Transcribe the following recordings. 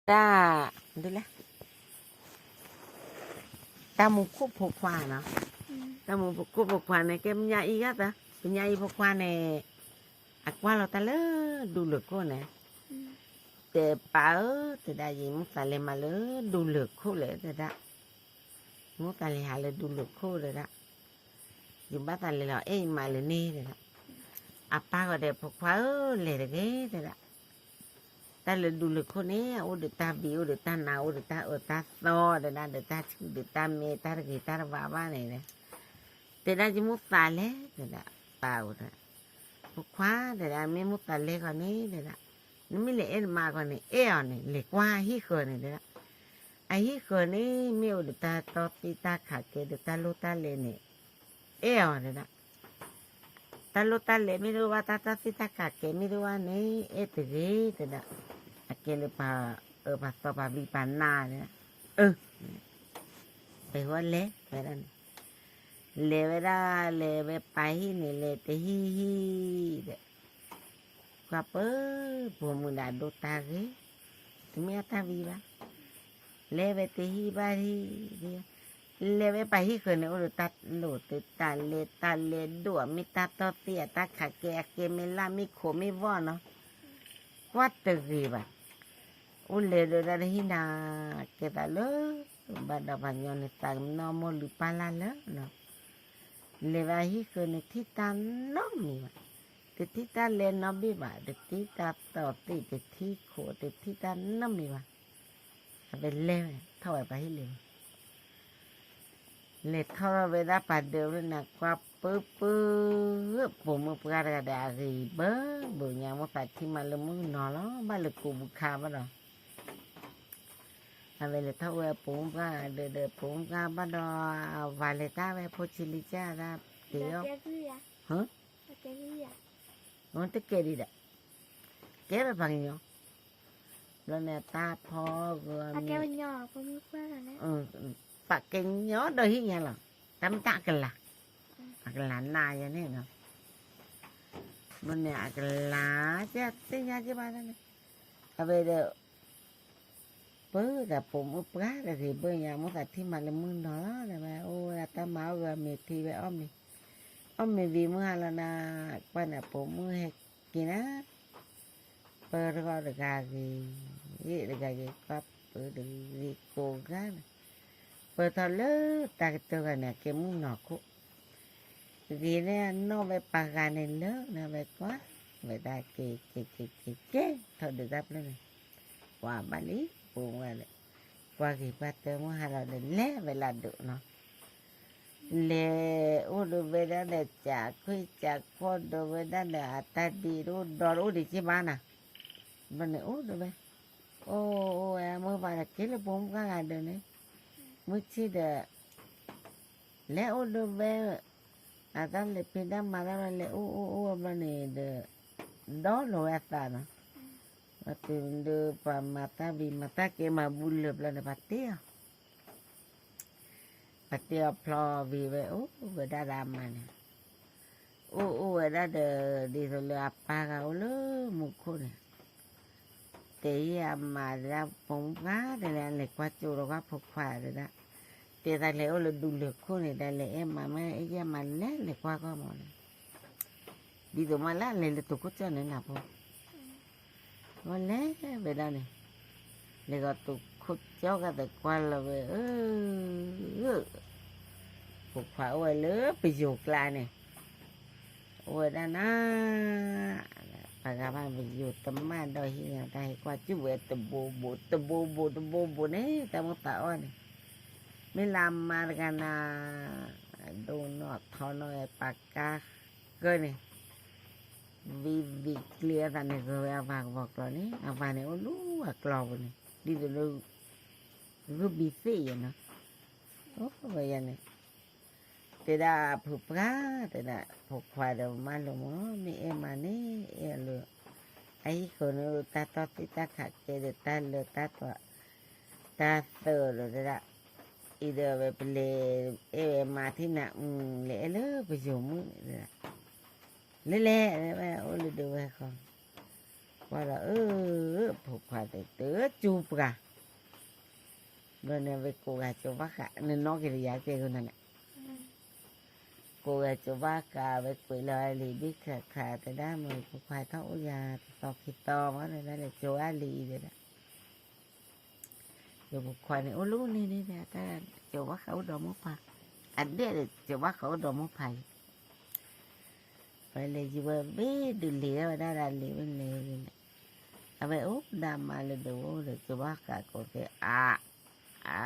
တၢ်, တၢ်မူခိၣ်ဖိခွါနီၤ, တၢ်မူခိၣ်ဖိခွါန့ၣ် ကဲပညါအံၤဂၤသၢ, ပညါအံၤဖိခွါန့ၣ် အကွၢ်လီၤတၢ်လၢဒူလၢၢ်ခိၣ်န့ၣ်, တဲပၢ်ဧၢ, တဲဒၣ် ယမိၢ်သးလဲၤမၤလၢဒူလၢၢ်ခိၣ်လဲၣ် တဲဒၣ်, မိၢ်သးလဲၤဟးလၢဒူလၢၢ်ခိၣ်တဲဒၣ်, ယဘၣ်သးလဲၤလီၤအဲၣ်ယမါလၢန့ၣ်တဲဒၣ်, အပၢ်ဂီၤဒီး ဖိခွါဧၢ လဲၤတဂ့ၤတဲဒၣ်, တၢ်လၢဒူလၢၢ်ခိၣ်န့ၣ် အအိၣ်ဒီးတၢ်ဘံၣ် အိၣ်ဒီးတၢ်နး အိၣ်ဒီးတၢ်အၢတၢ်သီတဲဒၣ် ဒီးတၢ်ဆူၣ်ဒီးတၢ်မဲ တၢ်တဂ့ၤတၢ်တဝါဘၣ်န့ၣ်, တဲဒၣ် ယမိၢ်သးလဲၤတဲဒၣ်, ပၢ်ဧၢ, ဖိခွါတဲဒၣ် မ့ၢ်မိၢ်သးလဲၤဂီၤန့ၣ်တဲဒၣ်, နမ့ၢ်လဲၤအဲၣ်နမါဂီၤန့ၣ် အဲၣ်အီၤန့ၣ် လဲၤကွၢ်အဟံၣ်ဃၢၤန့ၣ်တဲဒၣ်, အဟံၣ်ဃၢၤန့ၣ် မ့ၢ်အိၣ်ဒီးတၢ်တီသ့ၣ်တၢ်ခးကဲဒီးတၢ်လိၣ်တၢ်လဲၤန့ၣ် အဲၣ်အီၤတဲဒၣ်, တၢ်လိၣ်တၢ်လဲၤမ့ၢ်တအိၣ်ဘၣ် တၢ်တီသ့ၣ်တၢ်ခးကဲမ့ၢ်တအိၣ်ဘၣ်န့ၣ် အဲၣ်တဂ့ၤတဲဒၣ်, အကဲလၢပှၤအၢပှၤသီပှၤဘံၣ်ပှၤနးတဲဒၣ်, အၢ ပဟဲလဲၤဝဲဒၣ်န့ၣ်, လဲၤဝဲဒၣ် လဲၤဝဲပာ်ဟံၣ်န့ၣ် လဲၤတဟံၣ်ဟံၣ်ဒီး ကွၢ်ပၢ ပိာ်မုၣ်ဒၣ်ဒိတၢ်ဂ့ၤ, တမ့ၢ်အတၢ်ဝံၤဘၣ်, လဲၤဝဲတဟံၣ်ဘၣ်ဟံၣ်, လဲၤဝဲပာ်ဟံၣ်ဃၢၤန့ၣ် အိၣ်ဒီးတၢ်လိၣ်တၢ်လဲၤ တၢ်လဲၤဒိၣ် မ့ၢ်တၢ်တီသ့ၣ်အတၢ်ခးကဲ အကဲမ့ၢ်လၢ်မ့ၢ်ခိၣ်မ့ၢ်ဝီၢ်နီၤ, ကွၢ်တဂ့ၤဘၣ်, အိၣ်လဲၤဒီးဒၣ်တဟံၣ်နၤ ကဲသးလၢ ဘၣ်ဒီးပှၤညီန့ၣ် သးကနီၣ်မိၢ်လုၢ်ပၢ်လၢ်လၢနီၤ လဲၤဝဲအဟံၣ်ဃၢၤန့ၣ် ထံၣ်တၢ်နီတမံၤဘၣ်, တထံၣ်တၢ်လဲၤနီတဘ့ၣ်ဘၣ်, တထံၣ်တၢ်တီသ့ၣ် တထံၣ်ခိၣ် တထံၣ်တၢ်နီတမံၤဘၣ်, အဝဲလဲၤထီၣ်ဝဲပှၤဟံၣ်လံၤ, လဲၤထီၣ်ဝဲဒၣ်ပာ်ဒၢးဝဲန့ၣ် ကွၢ်ပၢပၢ ပိာ်မုၣ်ပှၢ်တဂၤဒီးအဂ့ၤဘၢဘၢညါ မိၢ်သးထံၣ်မးလၢမုၢ်နီၤလီၤ ဘၣ်လၢကူးဘူးခါဘၣ်ဒီး အဝဲလဲၤထီၣ်ဝဲပိာ်မုၣ်ပှၢ်ဒီး ဒီးပိာ်မုၣ်ပှၢ်ဘၣ်ဒီး ဝၤလဲၤတၢ်ဝဲဖိဆံးလံကၢ်ဒၣ်တ့ၢ်အီၤ, တကဲဒံးဒီး ကဲဝဲပှၤကညီ, ဘျီန့ၣ်တၢ်ဖီဂၢၤမ့ၢ် ပှၤကညီဒီးဟံၣ်ညါလီၤ, တၢ်မ့ၢ်တၢ်အကလၤ, အကလၤနးယၤန့ၣ်နီၤ, ဘျီန့ၣ်အကလၤ ကသ့ၣ်ညါက့ၤဘၣ်န့ၣ်, အဝဲဒီး ပၢတၢ်ပိာ်မုၣ်ပှၢ်တဂ့ၤဘၢညါ မိၢ်သးထံၣ်မးလၢမုၢ်နီၤလီၤ ဝဲအိၣ်ဝဲဒၣ်တၢ်မၤအီၣ်ဂၢၤမ့ၤထံဝဲအီၣ်မ့ၤ, အီၣ်မ့ၤဝံၤမုၢ်ဟါလီၤနၤ, ကွၢ်န့ၣ်ပိာ်မုၣ်ဟဲက့ၤနၤ, ပၢတဂီၢ်တဂၤဂ့ၤ, တဂၤဂ့ၤ ကွၢ်ပၢတဂ့ၤကိးဂၤန့ၣ်, ပၢထီၣ်လၢတၢ်ကတၢၢ်ဂၤန့ၣ် အကဲမုၢ်နီၤခိၣ် ဂ့ၤန့ၣ် အနီၢ်ဝဲပှၤဂၤန့ၣ်လၢနဝဲကွၢ်, ဝဲဒၣ်က့ၤက့ၤက့ၤက့ၤက့ၤ ထီၣ်ဒုးတၢ်ဖျၢၣ်န့ၣ်, ပှၤဘၣ်လံ ပိာ်မုၣ်ဒီး, ကွၢ်က့ၤပှၢ်တၢ်မုၢ်ဟါလီၤဒီး လဲၤဝဲလၢဒိးနီၤ, လဲၤအိၣ်ဒီးဝဲဒၣ်ဒီး ကးခွံကးခီဒီးဝဲဒၣ်ဒီးအတၢ်ဒ့တအိၣ်ဒီးတအိၣ်ဒံးက့ဘၣ်နၤ, ဘျီန့ၣ်အိၣ်ဒီးဝဲ, အိၣ်အိၣ်ဝဲမုၢ်ဘၣ်ဒီးက့ၤလၢပိာ်မုၣ်ပှၢ်ဂၤဒီးန့ၣ်, မုၢ်ဆ့ၣ်ဒီး လဲၤအိၣ်ဒီးဝဲ, အတၢ်လဲၤဖံးတၢ်မၤတၢ်ဘျီ လဲၤအိၣ်အိၣ်အိၣ်ဝဲဘျီန့ၣ်ဒီး, ဒီလိာ်ဝဲအသးနီၤ, ပှၤတုၤဒီးပှၤမၤတၢ်ဘံၤမၤတၢ်ကဲမၤဘူလၢာ်ဘျီန့ၣ် ပှၤတ့အီၤ, ပှၤတ့အီၤဖျီဝံၤဝဲအိၣ်ဝဲဒၣ်ဒီးအမါန့ၣ်, အိၣ်အိၣ်ဝဲဒၣ်ဒီး ဒ်သိးလၢအပၢ်ဂၤအိၣ်လၢမူခိၣ်န့ၣ် တဲအံၤအမါတဲဒၣ် ပိာ်မုၣ်ပှၢ်တဲဒၣ် လဲၤကွၢ်ကၠိဒီးကွၢ်ဖိခွါတဲဒၣ်, တဲသးလဲၤအိၣ်လၢဒူလၢၢ်ခိၣ်န့ၣ် တၢ်လဲၤအဲၣ်မါမ့ၢ်အဲၣ်ယဲၢ်မါလဲၤလဲၤကွၢ်ကွၢ်မးန့ၣ်, ဒ်သိးမးလၢလဲၤလၢတိၤခိၣ်ကၠီၣ်န့ၣ်နၤဖိ ဝဲလဲၤဝဲဒၣ်န့ၣ်, လဲၤဂီၤတိၤခိၣ်ကၠီၣ်ကသးကွၢ်လီၤဝဲ, ဖိခွါအိၣ်ဝဲလၢပယိၤကျါန့ၣ်, အိၣ်ဝဲဒၣ်နၤ, ပှၤဂၤဘၣ်ပယိၤတမၣ်ဒီးဟံၣ်ညါ တၢ်ဟဲကွၢ်စူၣ်ဝဲတဘိဘိ တဘိဘိ တဘိဘိန့ၣ် တၢ်မိၢ်သးအီၣ်န့ၣ်, မ့ၢ်လၢအမါတဂၤနၤ, ဒိၣ်နီၢ်ထီနီၢ်ဝဲပာ်ကါဃၢန့ၣ် ဝံၤဝံၤကျ့အသးန့ၣ် ဂၢၤဝဲအဝၤကဝီၤကျီန့ၣ် အဝၤန့ၣ် အိၣ်လူၤအကျီပူၤန့ၣ် ဒ်သိးလၢ ဂုၢ်ဘံသ့ၣ်ယဲနီၤ, အိၣ်ဝဲယဲန့ၣ်, တဲဒၣ်ဖုပှၢ် တဲဒၣ် ဖိခွါဒီးမၢလိာ်မး မ့ၢ်အဲၣ်မါန့ၣ် အဲၣ်လၢ အဟံၣ်ဃီန့ၣ် တၢ်တီၢ်သ့ၣ်တၢ်ခးကဲဒီး တၢ်လၢတၢ်တီၢ် တၢ်သၢဒီးတဲဒၣ်, အံၤဒီးဝဲပလဲၤ အဲၣ်ဝဲမါထံၣ်နၤ အု လဲၤအဲၣ်လၢပယိၤမုၣ်တဲဒၣ်, လဲၤလဲၤဝဲအိၣ်လၢဒုးဝဲဃီ, ကွၢ်ဒီး အၢ ဖိခွါတဲ တကၠူပှၤ, ဘျီန့ၣ် အဝဲကိးဂၤကၠီၤဘၣ်ဃး နနီၣ်က့ၤတယၤကဲဂိနၤန့ၣ်, ကိးဂၤကၠီၤဘၣ်ဃး အဝဲကွဲးလီၤလံာ်ဘ့ၣ်ခၣ်ခၣ် တဲဒၣ် မ့ၢ်ဖိခွါထီၣ်အိၣ်ယၤတသီခံသီမး တဲဒၣ်လဲၤကၠီၤအါလံာ်တဲဒၣ် ယဖိခွါန့ၣ် အိၣ်လၢန့ၣ်န့ၣ် တၢ်ကၠီၤဘၣ်ဃးအိၣ်ဒီးမိၢ်ပၢ်, အဒဲၣ်ဒီးကၠီၤဘၣ်ဃးအိၣ်ဒီးမိၢ်ပၢ်လံ, ဝဲလဲၤယံၤဝဲဘ့ၣ်ဒုးလံာ်ဝဲဒၣ်ဒၣ်လံာ်ဝဲလဲၤန့ၣ်, အဝဲအိၣ်ဒၣ်မးလၢဒိးအိၣ်ဒီးကၠီၤဘၣ်ဃးကိးက့ၤ အါ, အါ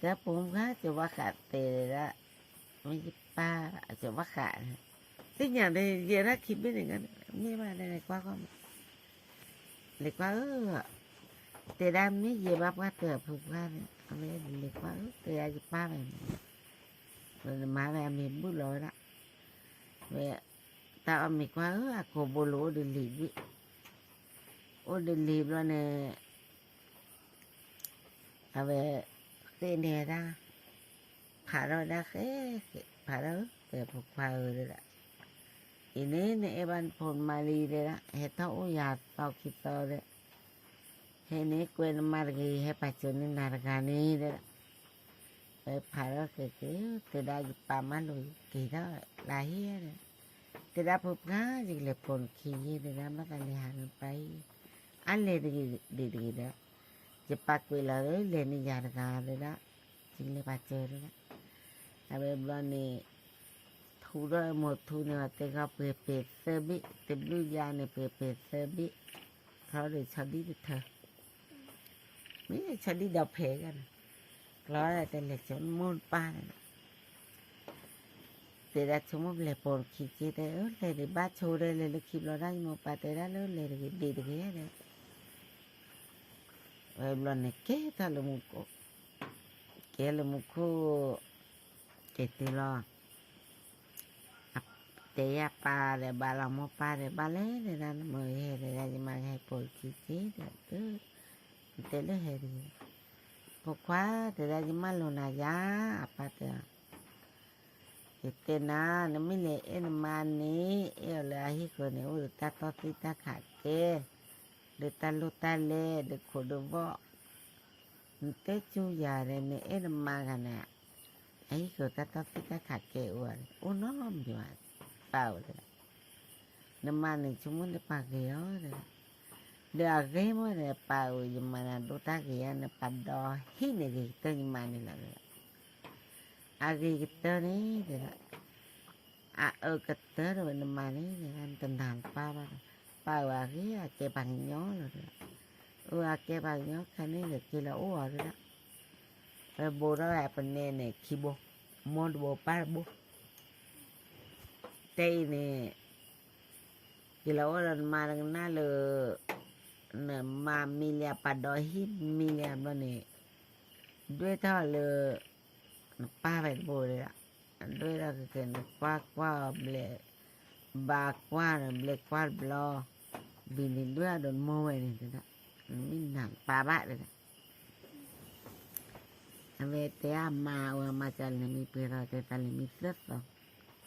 တဲပိာ်မုၣ်ခါ ကၠီၤဘၣ်ဃးတဲဒၣ်, မ့ၢ်ယပၢ် ကၠီၤဘၣ်ဃး, သ့ၣ်ညါဒီး ယဲဒၣ်ခံဘ့ၣ်န့ၣ် မ့ၢ်ဘၣ်လဲၤကွၢ်ဃီမး, လဲၤကွၢ်ဧၢ, တဲဒၣ်မ့ၢ်ယဲဘၣ်ပှၢ်တၢၢ်အဖိခွါန့ၣ် အဝဲလဲၤကွၢ်ဧၢ တဲဒၣ်ယပၢ်ဝဲန့ၣ်, ဝဲနမါဝဲအမံၤဘုၣ်လီၤဝဲဒၣ်, ဝဲ တၢ်အီၣ်မ့ၤကွၢ်ဧၢ အခိၣ်ဘိလိာ်အိၣ်ဒ်လံာ်ဘ့ၣ်, အိၣ်ဒ်လံာ်ဘျီန့ၣ် အဝဲ ဃ့န့ၢ်ဝဲဒၣ်, ဖးထီၣ်ဝဲဒၣ်ဃဲ, ဖးထီၣ်ဧၢ တဲဖိခွါဧၢတဲဒၣ်, အံၤန့ၣ် နအဲၣ်ဘၣ်နဖိနမါလံတဲဒၣ် ဟဲထီၣ်အိၣ်ယၤသီခံသီဒီး, ဟဲန့ၣ်ကွဲနမါတဂ့ၤ ဟဲပာ်စၢၤန့ၢ်နၤတဂၤန့ၣ်တဲဒၣ်, ဝဲဖးထီၣ်ဃဲက့ၤ တဲဒၣ်ယပၢ်မၢလိာ်က့ၤထီၣ်လၢဟံၣ်ဒီး, တဲဒၣ်ဖိခွါ ယကလဲၤပိာ်နခံယဲတဲဒၣ် ဘၣ်သးလဲၤဟးနပၢ်အံၤ, အါလဲၤတဂ့ၤဒ်တဂ့ၤဒီး, ယပၢ်ကွဲးလီၤလၢလဲၤန့ၢ်ယၤတဂၤတဲဒၣ်, ယကလဲၤပာ်စၢၤတဲဒၣ်, အဝဲဘျီန့ၣ် ထူဒီးမိၢ်ထူန့ၣ် တဲခီပှဲၤပှဲၤသၢဘ့ၣ် တဘျုးယါန့ၣ် ပှဲၤပှဲၤသၢဘ့ၣ်, ခီဒီးဆီဒံၣ်တထၢ, မ့ၢ်ဆီဒံၣ်ဒီးဖဲးဂၤန့ၣ်, ကျီတလဲၤဆိမိၢ်ပၢ်န့ၣ်, တဲဒၣ်ဆိမိၢ်ပလဲၤပိာ်ခံက့တဲ အၢ လဲၤဒံးဘၣ်ဆိဒီး လဲၤလၢခံဘျီဒၣ်ယမိၢ်ပၢ်တဲဒၣ်လၢလဲၤတဂ့ၤဒ်တဂ့ၤဒီး ဝဲဘျီန့ၣ်ကဲထီၣ်လၢမူခိၣ်, ကဲလၢမူခိၣ်, ကဲတုၤလီၤ, တဲယၤပၢ်ဒီး ဘၣ်လီၤမိၢ်ပၢ်ဒီး ဘၣ်လဲၣ်တဲဒၣ် နမ့ၢ်ဟဲတဲဒၣ် ယမါကဟဲပိာ်ခံက့ဒီး, တဲလၢဟဲတဂ့ၤ, ဖိခွါတဲဒၣ် ယမၢလိာ်နၤယၤ, အပၢ်တဲ ယတဲနၤ နမ့ၢ်လဲၤအဲၣ်နမါန့ၣ် အဲၣ်အီၤလၢအဟံၣ်ဃီန့ၣ် အိၣ်ဒီးတၢ်တီသံတၢ်ခးကဲ, ဒီးတၢ်လိၣ်တၢ်လဲ ဒီးခိၣ်ဒီးဘီၣ်, နတဲကၠူယၤဒီး နအဲၣ်နမါဂၤန့ၣ်, အဟံၣ်ဃီတၢ်တီသံတၢ်ခးကဲအိၣ်ဧါ, အိၣ်နီတမံၤဘၣ်, ပၢ်ဧၢတဲဒၣ်, နမါန့ၣ် ဆိကမိၣ်နပၢ်ဂ့ၤအီၤတဲဒၣ်, ဒီးအဂ့ၢ်မိၢ်ဒီး ပၢ်ဧၢ ယမါန့ၣ် ဒိၣ်တၢ်ဂ့ၤဧါ နပၢ်ဒီဟံၣ်န့ၣ်ဂ့ၤကတၢၢ်ယမါန့ၣ်လီၤတဲဒၣ်, အဂ့ၤကတၢၢ်န့ၣ်တဲဒၣ်, အအၢကတၢၢ်ဒီးဝဲနမါန့ၣ်တဲဒၣ် နတနာ်နပၢ်ဘၣ်ဒီး, ပၢ်ဧၢ အဂ့ၢ်အကဲပှၤကညီလီၤတဲဒၣ်, အၢ အကဲပှၤကညီခါန့ၣ်ဒီး က့ၤလီၤအိၣ်အီၤတဲဒၣ်, ဝဲဘိးထီၣ်ဝဲအပနဲန့ၣ် ခံဘိ, မိၢ်တဘိပၢ်တဘိ တဲအံၤန့ၣ်, က့ၤလီၤအိၣ်ဒီးနမါတကနၣ်လၢ, နမါမံလံအပၢ်ဒီဟံၣ်မံလံအဘျီန့ၣ်, ဒွဲၣ်ထီၣ်လၢ, နပၢ်ဖဲတဘိတဲဒၣ်, ဒွဲၣ်ထီၣ်ကကဲန့ၣ် ကွၢ်ကွၢ်အီၤဘျဲၣ်, ဘၣ်ကွၢ်န့ၣ် ဘျဲၣ်ကွၢ်တဘျီ, ဘံၤန့ၣ်ဒွဲၣ်အီၤဒီးနမိၢ်ဝဲန့ၣ်တဲဒၣ်, နမ့ၢ်နာ်နပၢ်ဘၣ်တဲဒၣ် အဝဲတဲအမါဝဲ အမါကလဲၤမံပှဲၤထီၣ် တဲသးလဲၤမံသၢသ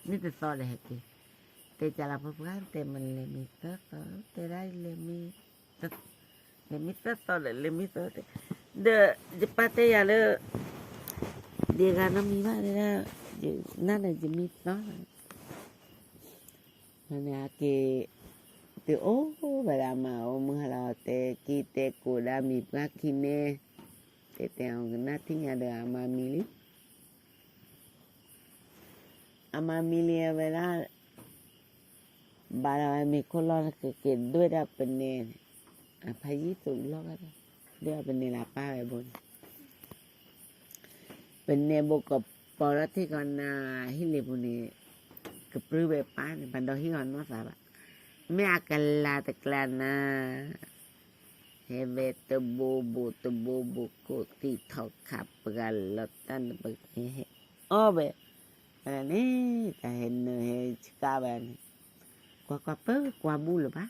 ီ, မ့ၢ်တသီဒီးဟဲက့ၤ, တဲကလီၤဖိခွါ တဲမ့ၢ်လဲၤမံသၢသီ, တဲဒၣ်လဲၤမံ, လဲၤမံသၢသီဒီး လဲၤမံသၢသီ, ဒီးယပၢ်တဲယၤလၢ, ဒ်ဂၤနီတမံၤဘၣ်တဲဒၣ်, နၤန့ၣ်ယမံသီလီၤ န့ၣ်အက့ၤ, တုၤအိၣ်ဝဲဒၣ်မၤအိၣ်မုၢ်ဟါလီၤ တဲက့ၤတဲကိးဒၣ်မံၤပှၢ်ခံန့ၣ်, တဲတဲအီၤကနၣ်ထံၣ်ညါဒီးအမါမံလံ, အမါမံလံအဝဲဒၣ်, ဘၣ်လီၤဝဲမ့ၤခိၣ်လီၢ်န့ၣ် ကက့ၤဒွဲၣ်ဒၣ်ပနဲန့ၣ်, အဖးယံၤသူးလီၢ်ဘၣ်ဒီး, ဒွဲၣ်ဒၣ်ပနဲလၢအပၢ်ဝဲဘိန့ၣ် ပနဲဘိကပီၤလီၤထံကီၢ်နၤ, ဟံၣ်လ့ၣ်ပူၤန့ၣ်, ကပြုၢ်ဝဲပၢ်န့ၣ် ပှၤဒီဟံၣ်အီၤနီၢ်သးဘၣ်, မ့ၢ်အကလၤတကျါနၤ, ဟဲဝဲတဘိဘိတဘိဘိ ကိးသံၣ်ထီၣ်ခးပှၤလီၤတၢ်န့ၣ် ပကဟဲအီၣ်ဝဲ, န့ၣ်, တၢ်ဟဲနုာ်ဟဲဆှၢဝဲန့ၣ်, ကွၢ်ကွၢ်ပၢၢ်ကွၢ်ဘူၣ်လၢၤဘၣ်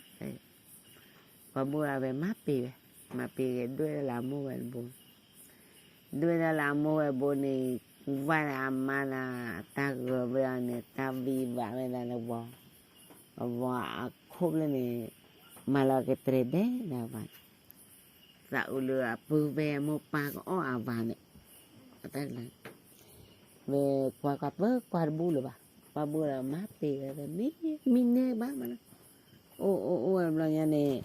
ကွၢ်ဘူၣ်အဝဲမၤပ့ၤဝဲ, မၤပ့ၤဂ့ၤဒွဲၣ်လၢအမိၢ်ဝဲတဘိ, ဒွဲၣ်ဒၣ်လၢအမိၢ်ဝဲဘိန့ၣ်, ဝဲဒၣ်အမါန့ၣ်, တၢ်ဂၢၤဝဲအီၤန့ၣ် တၢ်ဝံဘၣ်ဝဲဒၣ်လၢဝီၤ, ဝီၤအခိၣ်ဖျၢၣ်န့ၣ်, မၤလီၤကတြဲၤဒဲးဒီးအဝၤ, သးအိၣ်လၢအပုၢ်ဝဲၢ်မိၢ်ပၢ်ကအီၣ်အဝၤန့ၣ်, ဝဲကွၢ်ကွၢ်ပၢကွၢ်တဘူၣ်လၢၤဘၣ်, ကွၢ်ဘူၣ်ဒီးမၤပ့ၤဝဲ မံမံန့ၢ်ဘၣ်မးနီၤ, အိၣ်အိၣ်အိၣ်ဝဲဘျီညါန့ၣ်,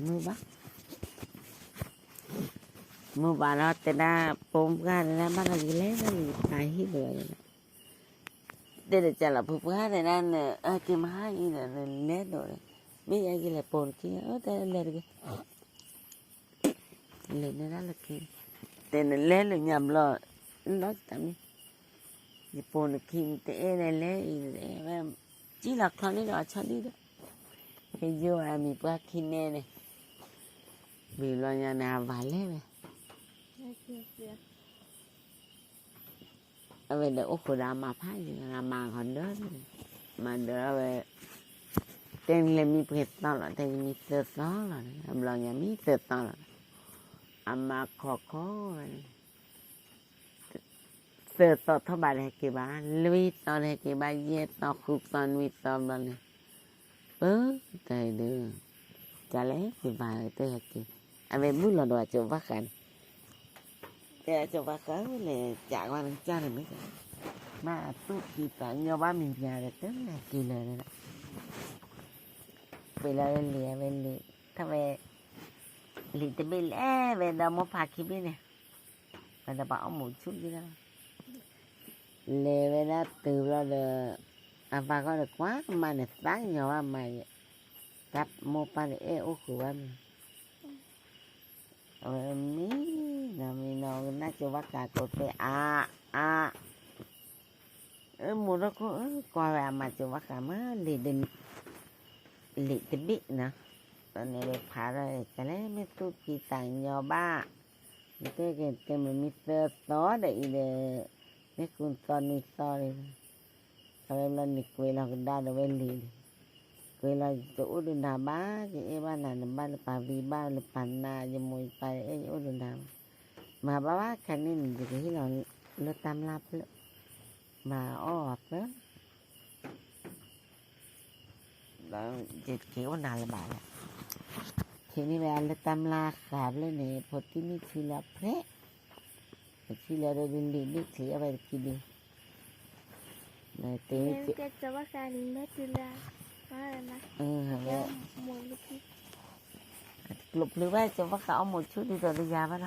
မုၢ်ဘၣ် မုၢ်ဘၣ်လီၤတဲဒၣ် ပိာ်မုၣ်ပှၢ်တဲဒၣ် ဘၣ်လီၤယကလဲၤလၢယပၢ်ဟံၣ်ဒီးဝဲ, တဲဒီးကလီၤ ဖုပှၢ်တဲဒၣ် နအက့ၤမဟါအံၤဒီး နလဲၤဒီး, မ့ၢ်ယကလဲၤပိာ်နခံ တဲလဲၤတဂ့ၤ, လဲၤန့ၢ်ဒၣ်လၢခံ, တဲနလဲၤလၢညါဘျီ, လီၤတၢ်မံ, ယပိာ်နခံနတအဲၣ်လဲၤလဲၤအံၤ, ကံၣ်လီၤချီန့ၣ်ဒီးအဆီဒံၣ်ဒီး, ဖဲယိၣ်အမံၤပှၢ်ခံနဲန့ၣ်, မ့ၢ်ဘျီညါန့ၣ် အဝၤလဲၤဝဲ အဝဲဒီးအိၣ်ဃုာ်ဒီးအမါဖးယံၤ အမါဂီၤဒၢန့ၣ်, မၤဒၢဝဲ, တဲနလဲၤမံပှဲၤသီလီၤ တဲယမံသၢသီလီၤန့ၣ် အဘျီညါမံသၢသီလီၤ, အမါခိးခိးဝဲန့ၣ်, သၢသီထီၣ်ဘးတဟဲက့ၤဘၣ်, လွံၢ်သီတဟဲက့ၤဘၣ်, ယဲၢ်သီ ဃုသီ နွံသီဘျီန့ၣ်, ပၢ်, တၢ်အံၤဒီး, ကလဲၤက့ၤဘၣ်တဟဲက့ၤ, အဝဲဘုၣ်လီၤဒီးအစိၤဘၣ်ဃးန့ၣ် တဲအစိၤဘၣ်ဃးဝဲလဲၣ် ကးကွၢ်နကစၢ်န့ၣ်မ့ၢ်, ဘၣ်သူၣ်ဖှံသးညီဘၣ်မံၤပှၤဒီး တလဲၤက့ၤလၢာ်ဒီး, ပှ့ၤလီၤလံာ်အဝဲလံာ်, ထီၣ်ဝဲ, လံာ်တဘ့ၣ်လဲၤဝဲဒီးမိၢ်ဖးခံဘ့ၣ်န့ၣ်, ဝဲဒီးပှၤအီၣ်မူးဆူၣ်က့ၤလီၤ, လဲၤဝဲဒၣ်တုၤဘျီဒီး, အပၢ်ဃီဒီးကွၢ်မးန့ၣ် သးညီဘၣ်မးယဲ, တၢ်မိၢ်ပၢ်န့ၣ်အဲၣ်အိၣ်ဃုာ်ဝဲမး အဝဲမံ, နီၢ်မံနီၢ်ကနၣ်စိၤဘၣ်ဃးကိးသ့ၣ်အါ, အါ, အၢ မိၢ်ထီၣ်ခိၣ်အၢ ကွၢ်ဝဲအမၤစိၤဘၣ်ဃးမး လံာ်, လံာ်တဘ့ၣ်နီၤ, ဒီးန့ၣ်ဝဲဖးထီၣ် ကလဲၤမ့ၢ်သူၣ်ဖှံသးညီဘၣ်, ယတဲက့ၤတဲမ့ၢ်မံသၢသီဒီးအံၤဒီး, မ့ၢ်ဃုသီနွံသီဒီး, အဝဲဘျီန့ၣ်ကွဲးလီၤကဒါဒီးဝဲလံာ်န့ၣ်, ကွဲးလီၤ ယတအိၣ်ဒုးနၤဘၣ်, ယအဲၣ်ဘၣ်နၤန့ၣ် ဘၣ်လၢပှၤဝံၤဘၣ်လၢပှၤနၤ ယမိၢ်ယပၢ်အဲၣ်ယအိၣ်ဒုးနၤဘၣ်, မၤဘၣ်ဘၣ်ခါန့ၣ်န့ၣ် ယကဟ့ၣ်လီၤလၢတၢ်မျၢ်ဖျၢၣ်, မၤအီၣ်အီၤဖျၢၣ် ယက့ၤအိၣ်နၤလၢၤဘၣ်လီၤ, ထံၣ်န့ၢ်ဝဲလၢတၢ်မျၢ်ဃာ်ဖျၢၣ်န့ၣ် ဖိတံၢ်န့ၣ်ဆံလီၤဖျဲး, ဆံလီၤဒီးလံာ်န့ၣ်ချံးအဝဲတကံဒုး, တ့ ကျိးဖျုးဘၣ် ကဘၣ်ဃးအီၣ်မူးဆူၣ်ဒ်သိးဒီးယၤဘၣ်လီၤ,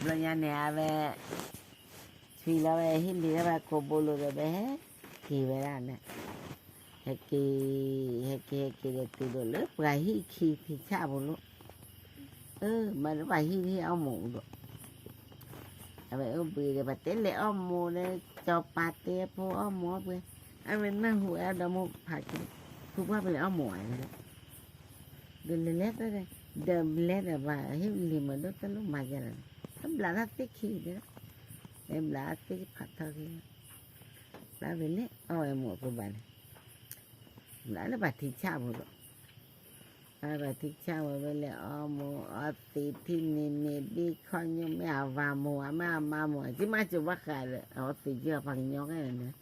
ဘျီညါန့ၣ် အဝဲ, ဆံလီၤဝဲဟ့ၣ်လံာ်ဝဲခိၣ်ဘိလိာ်ဒီးဝဲဟဲက့ၤဝဲဒၣ်န့ၣ်, ဟဲက့ၤ, ဟဲက့ၤ ဟဲက့ၤဒီးတုၤဒိၣ်လၢပှၤဟံၣ်ခံထံဆၣ်ဖိလီၤ, အၢ မၤလၢပှၤဟံၣ်ဟ့ၣ်အီၣ်မူးဒီး အဝဲအိၣ်ဘှံးဒီး ပှၤတဲလဲၤအီၣ်မူးဒီး စီၤပၤတဲဖိအီၣ်မူးအီၣ်ပှဲၤ, အဝဲနၢ်ဟူဝဲဒီးမိၢ်ဖးခံ, ဖုပှၢ်ပလဲၤအီၣ်မူးဧါ, ဒီးလဲၤလဲၤ, ဒီးဘျဲဒီးပှၤဟ့ၣ်လံာ်မၤဒိၣ်တၢ်လိၣ်မၤယါလီၤ, တဘျးတၢ်သ့ၣ်ခံဒီး, လဲၤဘျးသ့ၣ်ဖးထီၣ်ခံ, ဘျးဝဲလဲၤအီၣ်ဝဲမူးအပူၤဘၣ်န့ၣ်, ဘျးလၢပှၤထံဆၣ်ဖိဒီး အဝဲထံဆၣ်ဝဲဝဲလဲၤအီၣ်မူးအီၣ်သံးထံၣ်န့ၣ်န့ၣ် ဒ်ခီၣ်ညိၣ်မ့ၢ်အဝၤမူးဧါ မ့ၢ်အမါမူးဧါ က့မးကဘၣ်ဃးဒီး အီၣ်သံးက့အီၤပှၤကညီကဲန့ၣ်, ဒီး,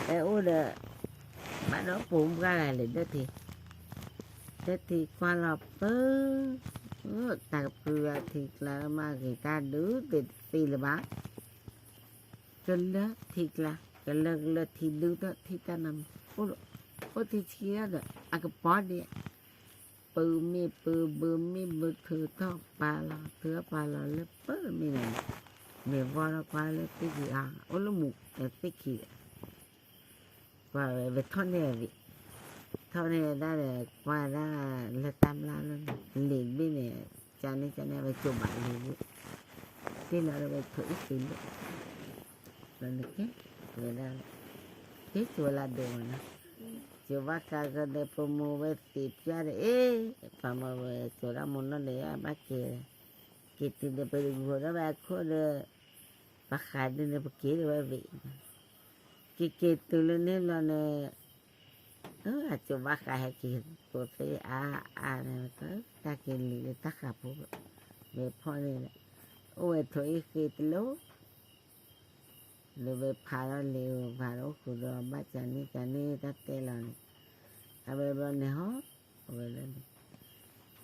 အဲၣ်အိၣ်ဒီး, ဘၣ်ဒီးပိာ်မုၣ်ပှၢ်ဂၤလဲၤဒၢထံ, ဒၢထံကွၢ်လီၤပၢ, တၢ်ကပြုၢ်အထံကျါမးဂ့ၤတၢ်ဒုးသ့ၣ်တသ့လၢၤဘၣ် ကလၢထံကျါ, ကလၢကလၢထံဒုးထီၣ်ထံတၢ်နါမံၤ, အိၣ်ထံဆှံဒီး အကပီၤဒံး, ပၢမ့ၢ်ပၢဘၢမ့ၢ်ဘၢထုးထီၣ်ပာ်လီၤ ထုးထီၣ်ပာ်လီၤလၢပၢမ့ၢ်န့ၣ်, မ့ၢ်ဝီထီၣ်ကွၢ်လၢသ့ၣ်ခံဂၤ အိၣ်လၢမူးသ့ၣ်ခံဒီး ကွၢ်ဝဲ ဝဲထီၣ်န့ၢ်ဝဲ, ထီၣ်န့ၢ်ဝဲဒၣ်ဒီး ကွၢ်ဒၣ်လၢတၢ်မျၢ်လီၤန့ၣ် လံာ်တဘ့ၣ်န့ၣ်, ကန့ၣ်ကန့ၣ် အဝဲကၠိဘးလံာ်ဘ့ၣ်, တ့ၢ်လီၤဒီးဝဲထိးအ့ၣ်သံးလၢ, လီၤန့ၣ်ကဲ, ဝဲဒၣ်, က့ၤကၠိလၢဒိၣ်မးနီၤ, ကၠိဘၣ်ဃးကဒီးပမိၢ်ဝဲသ့ၣ်ပျၢ်ဒီး အ့ၣ်, ပှၤမၤဝဲကၠိဒၣ်မိၢ်နီၢ်ဒီးယဘၣ်က့ၤ, က့ၤတုၤဒီးပဂုာ်ဒီးဝဲအခိၣ်ဒီး, ပှၤဃးဒ်န့ၣ် ပက့ၤဒီးဝဲဝံၤ က့ၤက့ၤတုၤလၢန့ၣ်လီၤန့ၣ်, အကၠိဘၣ်ဃးဟဲက့ၤကိးသ့ၣ်အါအါန့ၣ်, တၢ်က့ၤလံာ်လၢတၢ်ဃးဖိ, ဝဲဖီၣ်န့ၣ်, အိၣ်ဝဲထိးအ့ၣ်ဃ့တလိၣ်, ဒီးဝဲဖးထီၣ်လံာ်ဧိၤ ဖးထီၣ်အိၣ်ဃုာ်ဒီး ဘၣ်ကန့ၣ်ကန့ၣ်တၢ်တဲလီၤန့ၣ်, အဝဲဘျီန့ၣ်ဟီ, အဝဲလၢန့ၣ်, တ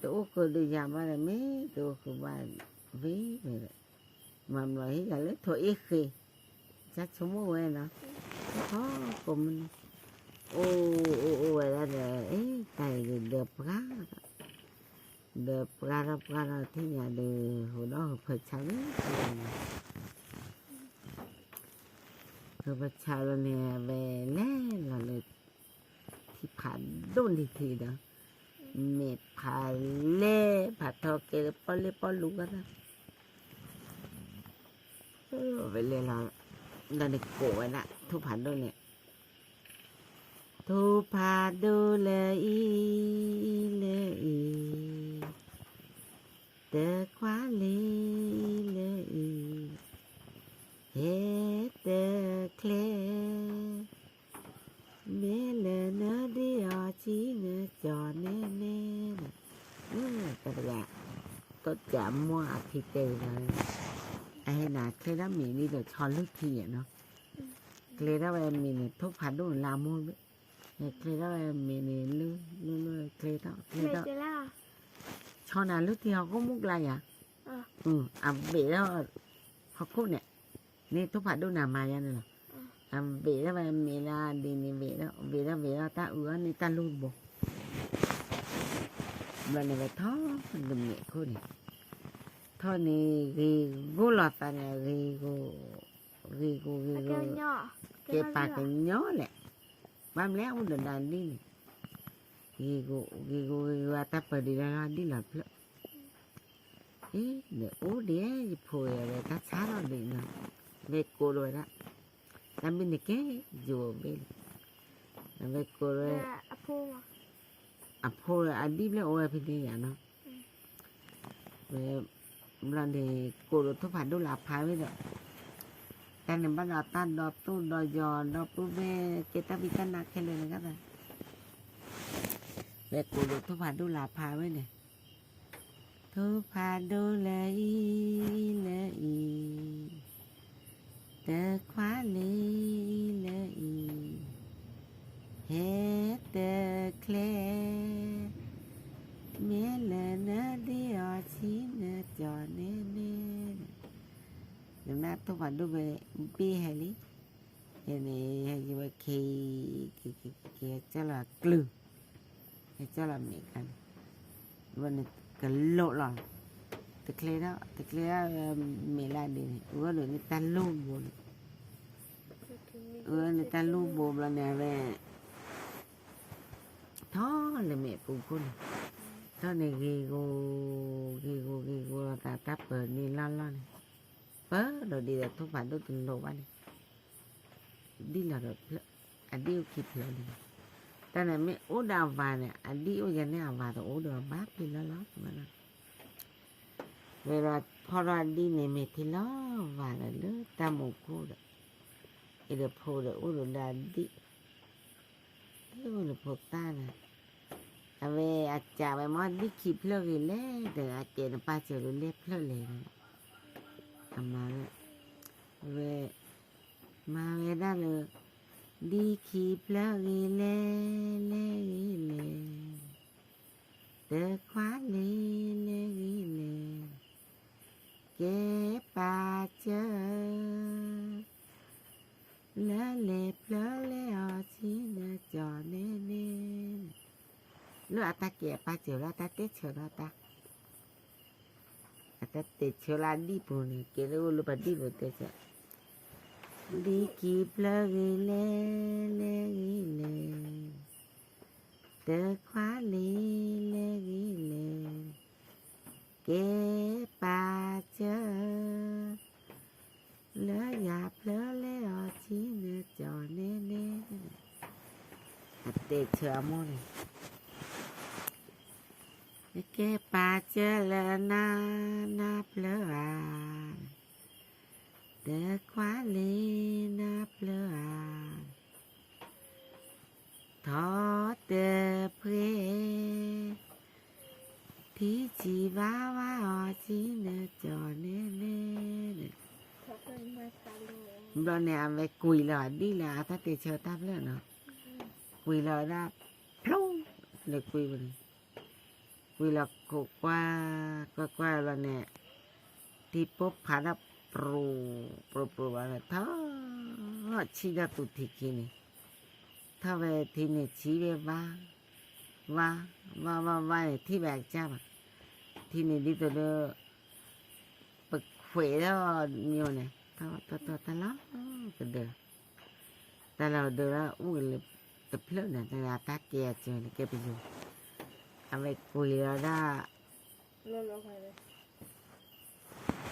အိၣ်ဃုာ်ဒီးယၤဘၣ်ဒီး မ့ၢ်တအိၣ်ဃုာ်ဘၣ်, ဝဲ, မၤဘျီဟ့ၣ်ယၤလၢထိးအ့ၣ်ဃ့, ကဆိကမိၣ်ဝဲနီၤ, ဟီ, ကိးမုၢ်နံၤ, အိၣ်အိၣ်အိၣ်ဝဲဒၣ်ဒီး အ့ တၢ်အံၤဒီးပှၢ် ဒီးပှၢ်ထီၣ်ပှၢ်ထီၣ်ထံၣ်ညါဒီး ဟိးဒီးဟၢဖၢဆါလံ, ဟၢဖၢဆါလီၤန့ၣ် အဝဲလဲၤလီၤလၢ ထံဖးဒိၣ်န့ၣ်ထံးဒီး, မ့ၢ်ဖးလဲၢ် ဖးထီကဲလၢပီၣ်လဲၢ်ပီၣ်လူၤဝဲဒၣ်, ဝဲလဲၤလီၤ, ဒီးန့ၣ်ကိးဝဲဒၣ် ထိၣ်ဖးဒိၣ်န့ၣ် ထိၣ်ဖးဒိၣ်လၢအံၤ, လၢအံၤ, တခွါလံလၢအံၤ, ဟဲတချ့, မ့ၢ်လၢနဒ်အီၤဆံနကၠီၤနဲနဲ, တဂၤ, ကီၢ်ကးမိၢ်အဖံတဲအံၤလီၤ, အဟဲနၤချ့ထီၣ်မ့ၤဒ်သိးဆီလုၢ်ထံယဲနီၤ, ချ့ထီၣ်ဝဲမ့ၤန့ၣ် ထိၣ်ဖးဒိၣ်လၢအမိၢ်ဘ့ၣ်, ချ့ထီၣ်ဝဲမ့ၤန့ၣ် လုၢ်လုၢ်လုၢ်ချ့ထီၣ်ချ့ထီၣ်, ဆီနၤလုၢ်ထံဟီၣ်ခိၣ်မုၢ်ကျါယၤ, အဘ့ၣ်ထီၣ်, ဟီၣ်ခိၣ်န့ၣ်, န့ၢ်ထိၣ်ဖးဒိၣ်နၤမၤယါန့ၣ်လီၤ, အဘ့ၣ်ထီၣ်ဝဲမ့ၤလၢဒ်န့ၣ်ဘ့ၣ်ထီၣ် ဘ့ၣ်ထီၣ်ဘ့ၣ်ထီၣ်တၢ်အုးအီၤန့ၢ်တၢ်လူၢ်ဘိ ဘျီန့ၣ်ဝဲထီၣ်တမ့ၢ်ခိၣ်န့ၣ်, ထီၣ်န့ၣ်ဂ့ၤဂိၢ်လီၤသးန့ၣ် ဂ့ၤဂိၢ်, ဂ့ၤဂိၢ်ဂ့ၤဂိၢ်, ကဲပာ်ကညီလဲၣ်, ဘၣ်မလဲၣ်အိၣ်ဒီးဒၣ်ဒ်န့ၣ်, ဂ့ၤဂိၢ်ဂ့ၤဂိၢ်ဂ့ၤဂိၢ် အတၢ်ပၢၤဒံးလီၤလီၤဒ်လီၤဖျၢၣ် အ့ ဒီးအိၣ်ဒံးယဖိဒီးတၢ်ဆါလီၤဒံးနီၤ, ဝဲကိးလီၤဝဲဒၣ်, တၢ်မ့ၢ်န့ၣ်ကဲယိာ်ဘ့ၣ်လီၤ, ဝဲကိးလီၤဝဲ, အဖိအဒံၣ်ဖျၢၣ်အိၣ်ဝဲဖဲန့ၣ်ယါနီၤ, ဝဲ, ဘျီန့ၣ် ကိးဒီးထိၣ်ဖးဒိၣ်လၢအဖါဝဲဒီး, တၢ်န့ၣ်ဘၣ်ဒီးတၢ်ဒီသိၣ်ဒီယီၤဒီပုၢ်ဝဲၢ် ကဲတၢ်ဖံးတၢ်နါခဲလၢာ်န့ၣ်ဂ့ၤသး, ဝဲကိးဒီးထိၣ်ဖးဒိၣ်လၢအဖါဝဲန့ၣ်, ထိၣ်ဖးဒိၣ်လၢအံၤ, လၢအံၤ, တခွါလံလၢအံၤ, ဟဲတချ့, မ့ၢ်လၢနဒ်အီၤဆံနကၠီၤနဲနဲ, နမ့ၢ်ထိၣ်ဖးဒိၣ်ဝဲဘ့ၣ်ဟဲလံ, န့ၣ် ဟဲယဝဲခံ, က့ၤက့ၤက့ၤဟဲကၠီလီၤကျုၤ, ဟဲကၠီလီၤမ့ၢ်ခါန့ၣ်, ဘျီန့ၣ်ကလိးလီၤ, တချ့ထီၣ် တချ့ထီၣ်မ့ၢ်လၢဒ်န့ၣ် အဝဲဒိးန့ၢ်တၢ်လိၣ်ဘိန့ၣ်, အဝဲန့ၣ်တၢ်လိၣ်ဘိဘျီန့ၣ်ဝဲ ထီၣ်လၢမဲာ်ပူၤခိၣ်န့ၣ်, ထီၣ်န့ၣ်ဂ့ၤဂိၢ်, ဂ့ၤဂိၢ်ဂ့ၤဂိၢ်လီၤသးတၢ်ပၢၤန့ၣ်လီၢ်လီၢ်န့ၣ်, ပၢၤဒီးဒ်ဒီးထိၣ်ဖးဒိၣ်တလိၤဘၣ်န့ၣ်, ဒ်လီၤဒီးဖျၢၣ်, အဒံၣ်အိၣ်ခံဖျၢၣ်န့ၣ်, တၢ်န့ၣ်မ့ၢ်အိၣ်ဒီးအဝၤန့ၣ် အဒံၣ်အိၣ်ယၤန့ၣ်အဝၤတအိၣ်ဒီးဘၣ်ဖဲလီၢ်လီၢ်န့ၣ်, ဝဲဒီးဖီၣ်ထီၣ်ဒ်န့ၣ်မ့ၢ်ထံလီၤဝၤဒီးလၢတၢ်မူခိၣ်ဒီး, အံၤဒီးဖိဒီးအိၣ်ဒီးလၢအဒံၣ်, အဝဲအကးဝဲမ့ၢ်ဒံၣ်ခံဖျၢၣ်ဂ့ၤလဲၣ်ဒီး အကဲနပၢ်စၢၤလၢလဲၣ်ဖျၢၣ်လဲၣ်န့ၣ်, အမၤဝဲ, အဝဲ, မၤဝဲဒၣ်လၢ, ဒံၣ်ခံဖျၢၣ်ဂ့ၤလဲၣ်, လဲၣ်ဂ့ၤလဲၣ်, တခွါလံ, လဲၣ်ဂ့ၤလဲၣ်, ကဲပာ်စၢၤ လၢလဲၤဖျၢၣ်လဲၤအီၤဆံနကၠီၤနဲန့ၣ်, လၢအတၢ်ကဲအပၢ်စၢၤလၢအတၢ်တဲဆၢလီၤတၢ်, အတၢ်တဲဆၢလၢအဒံၣ်ပူၤန့ၣ် ကဲလၢအိၣ်လၢပဒံၣ်ပူၤတဲဆၢ, ဒံၣ်ခံဖျၢၣ်ဂ့ၤလဲၣ်, လဲၣ်ဂ့ၤလဲၣ်, တခွါလံ, လဲၣ်ဂ့ၤလဲၣ်, ကဲပာ်စၢၤ လၢယၤဖျၢၣ်လဲၤအီၤဆံနကၠီၤနဲန့ၣ်, အတဲဆၢအမိၢ်န့ၣ်, ကဲပာ်စၢၤလၢနၤ, နၤဖျၢၣ်ဧါ, တခွါလံ, နၤဖျၢၣ်ဧါ, ထီၣ်တဖှဲ, ထံဆံးဘၣ်ဝါအီၤဆံနကၠီၤနဲန့ၣ်, ဘျီန့ၣ် အဝဲကွံာ်လီၤဒ်လၢအတၢ်တဲဆၢတၢ်ဖျၢၣ်နီၤ, ကွံာ်လီၤဝဲဒၣ် ဖျိ လၢကွံာ်ဝဲန့ၣ်, ကွံာ်လီၤခိးကွၢ်, ကွၢ်ကွၢ်လီၤန့ၣ်, ထံပိၢ်ဖးဒၣ်ပြိၤ, ပြိၤပြိၤဘၣ်န့ၣ် ထီၣ်ဆံၣ်ဒီးသူၣ်ထံခံန့ၣ်, ထီၣ်ဝဲထံန့ၣ်ဆံးဝဲဝါ, ဝါ, ဝါဝါဝါန့ၣ် ထံၣ်ဝဲအကစၢ်ဘၣ်, ထံန့ၣ်ဒ်သိးဒီး ပခွဲးဒီးမ့ၢ်န့ၣ် ထီၣ်ထီၣ်ထီၣ်တၢ်လီၤကဒၢ, တၢ်လီၤကဒၢလၢအိၣ်လၢတဖျၢၣ်န့ၣ် တၢ်တၢ်ကဲအစၢၤန့ၣ် ကဲပယိၤ, အဝဲကွံာ်လီၤဒၣ်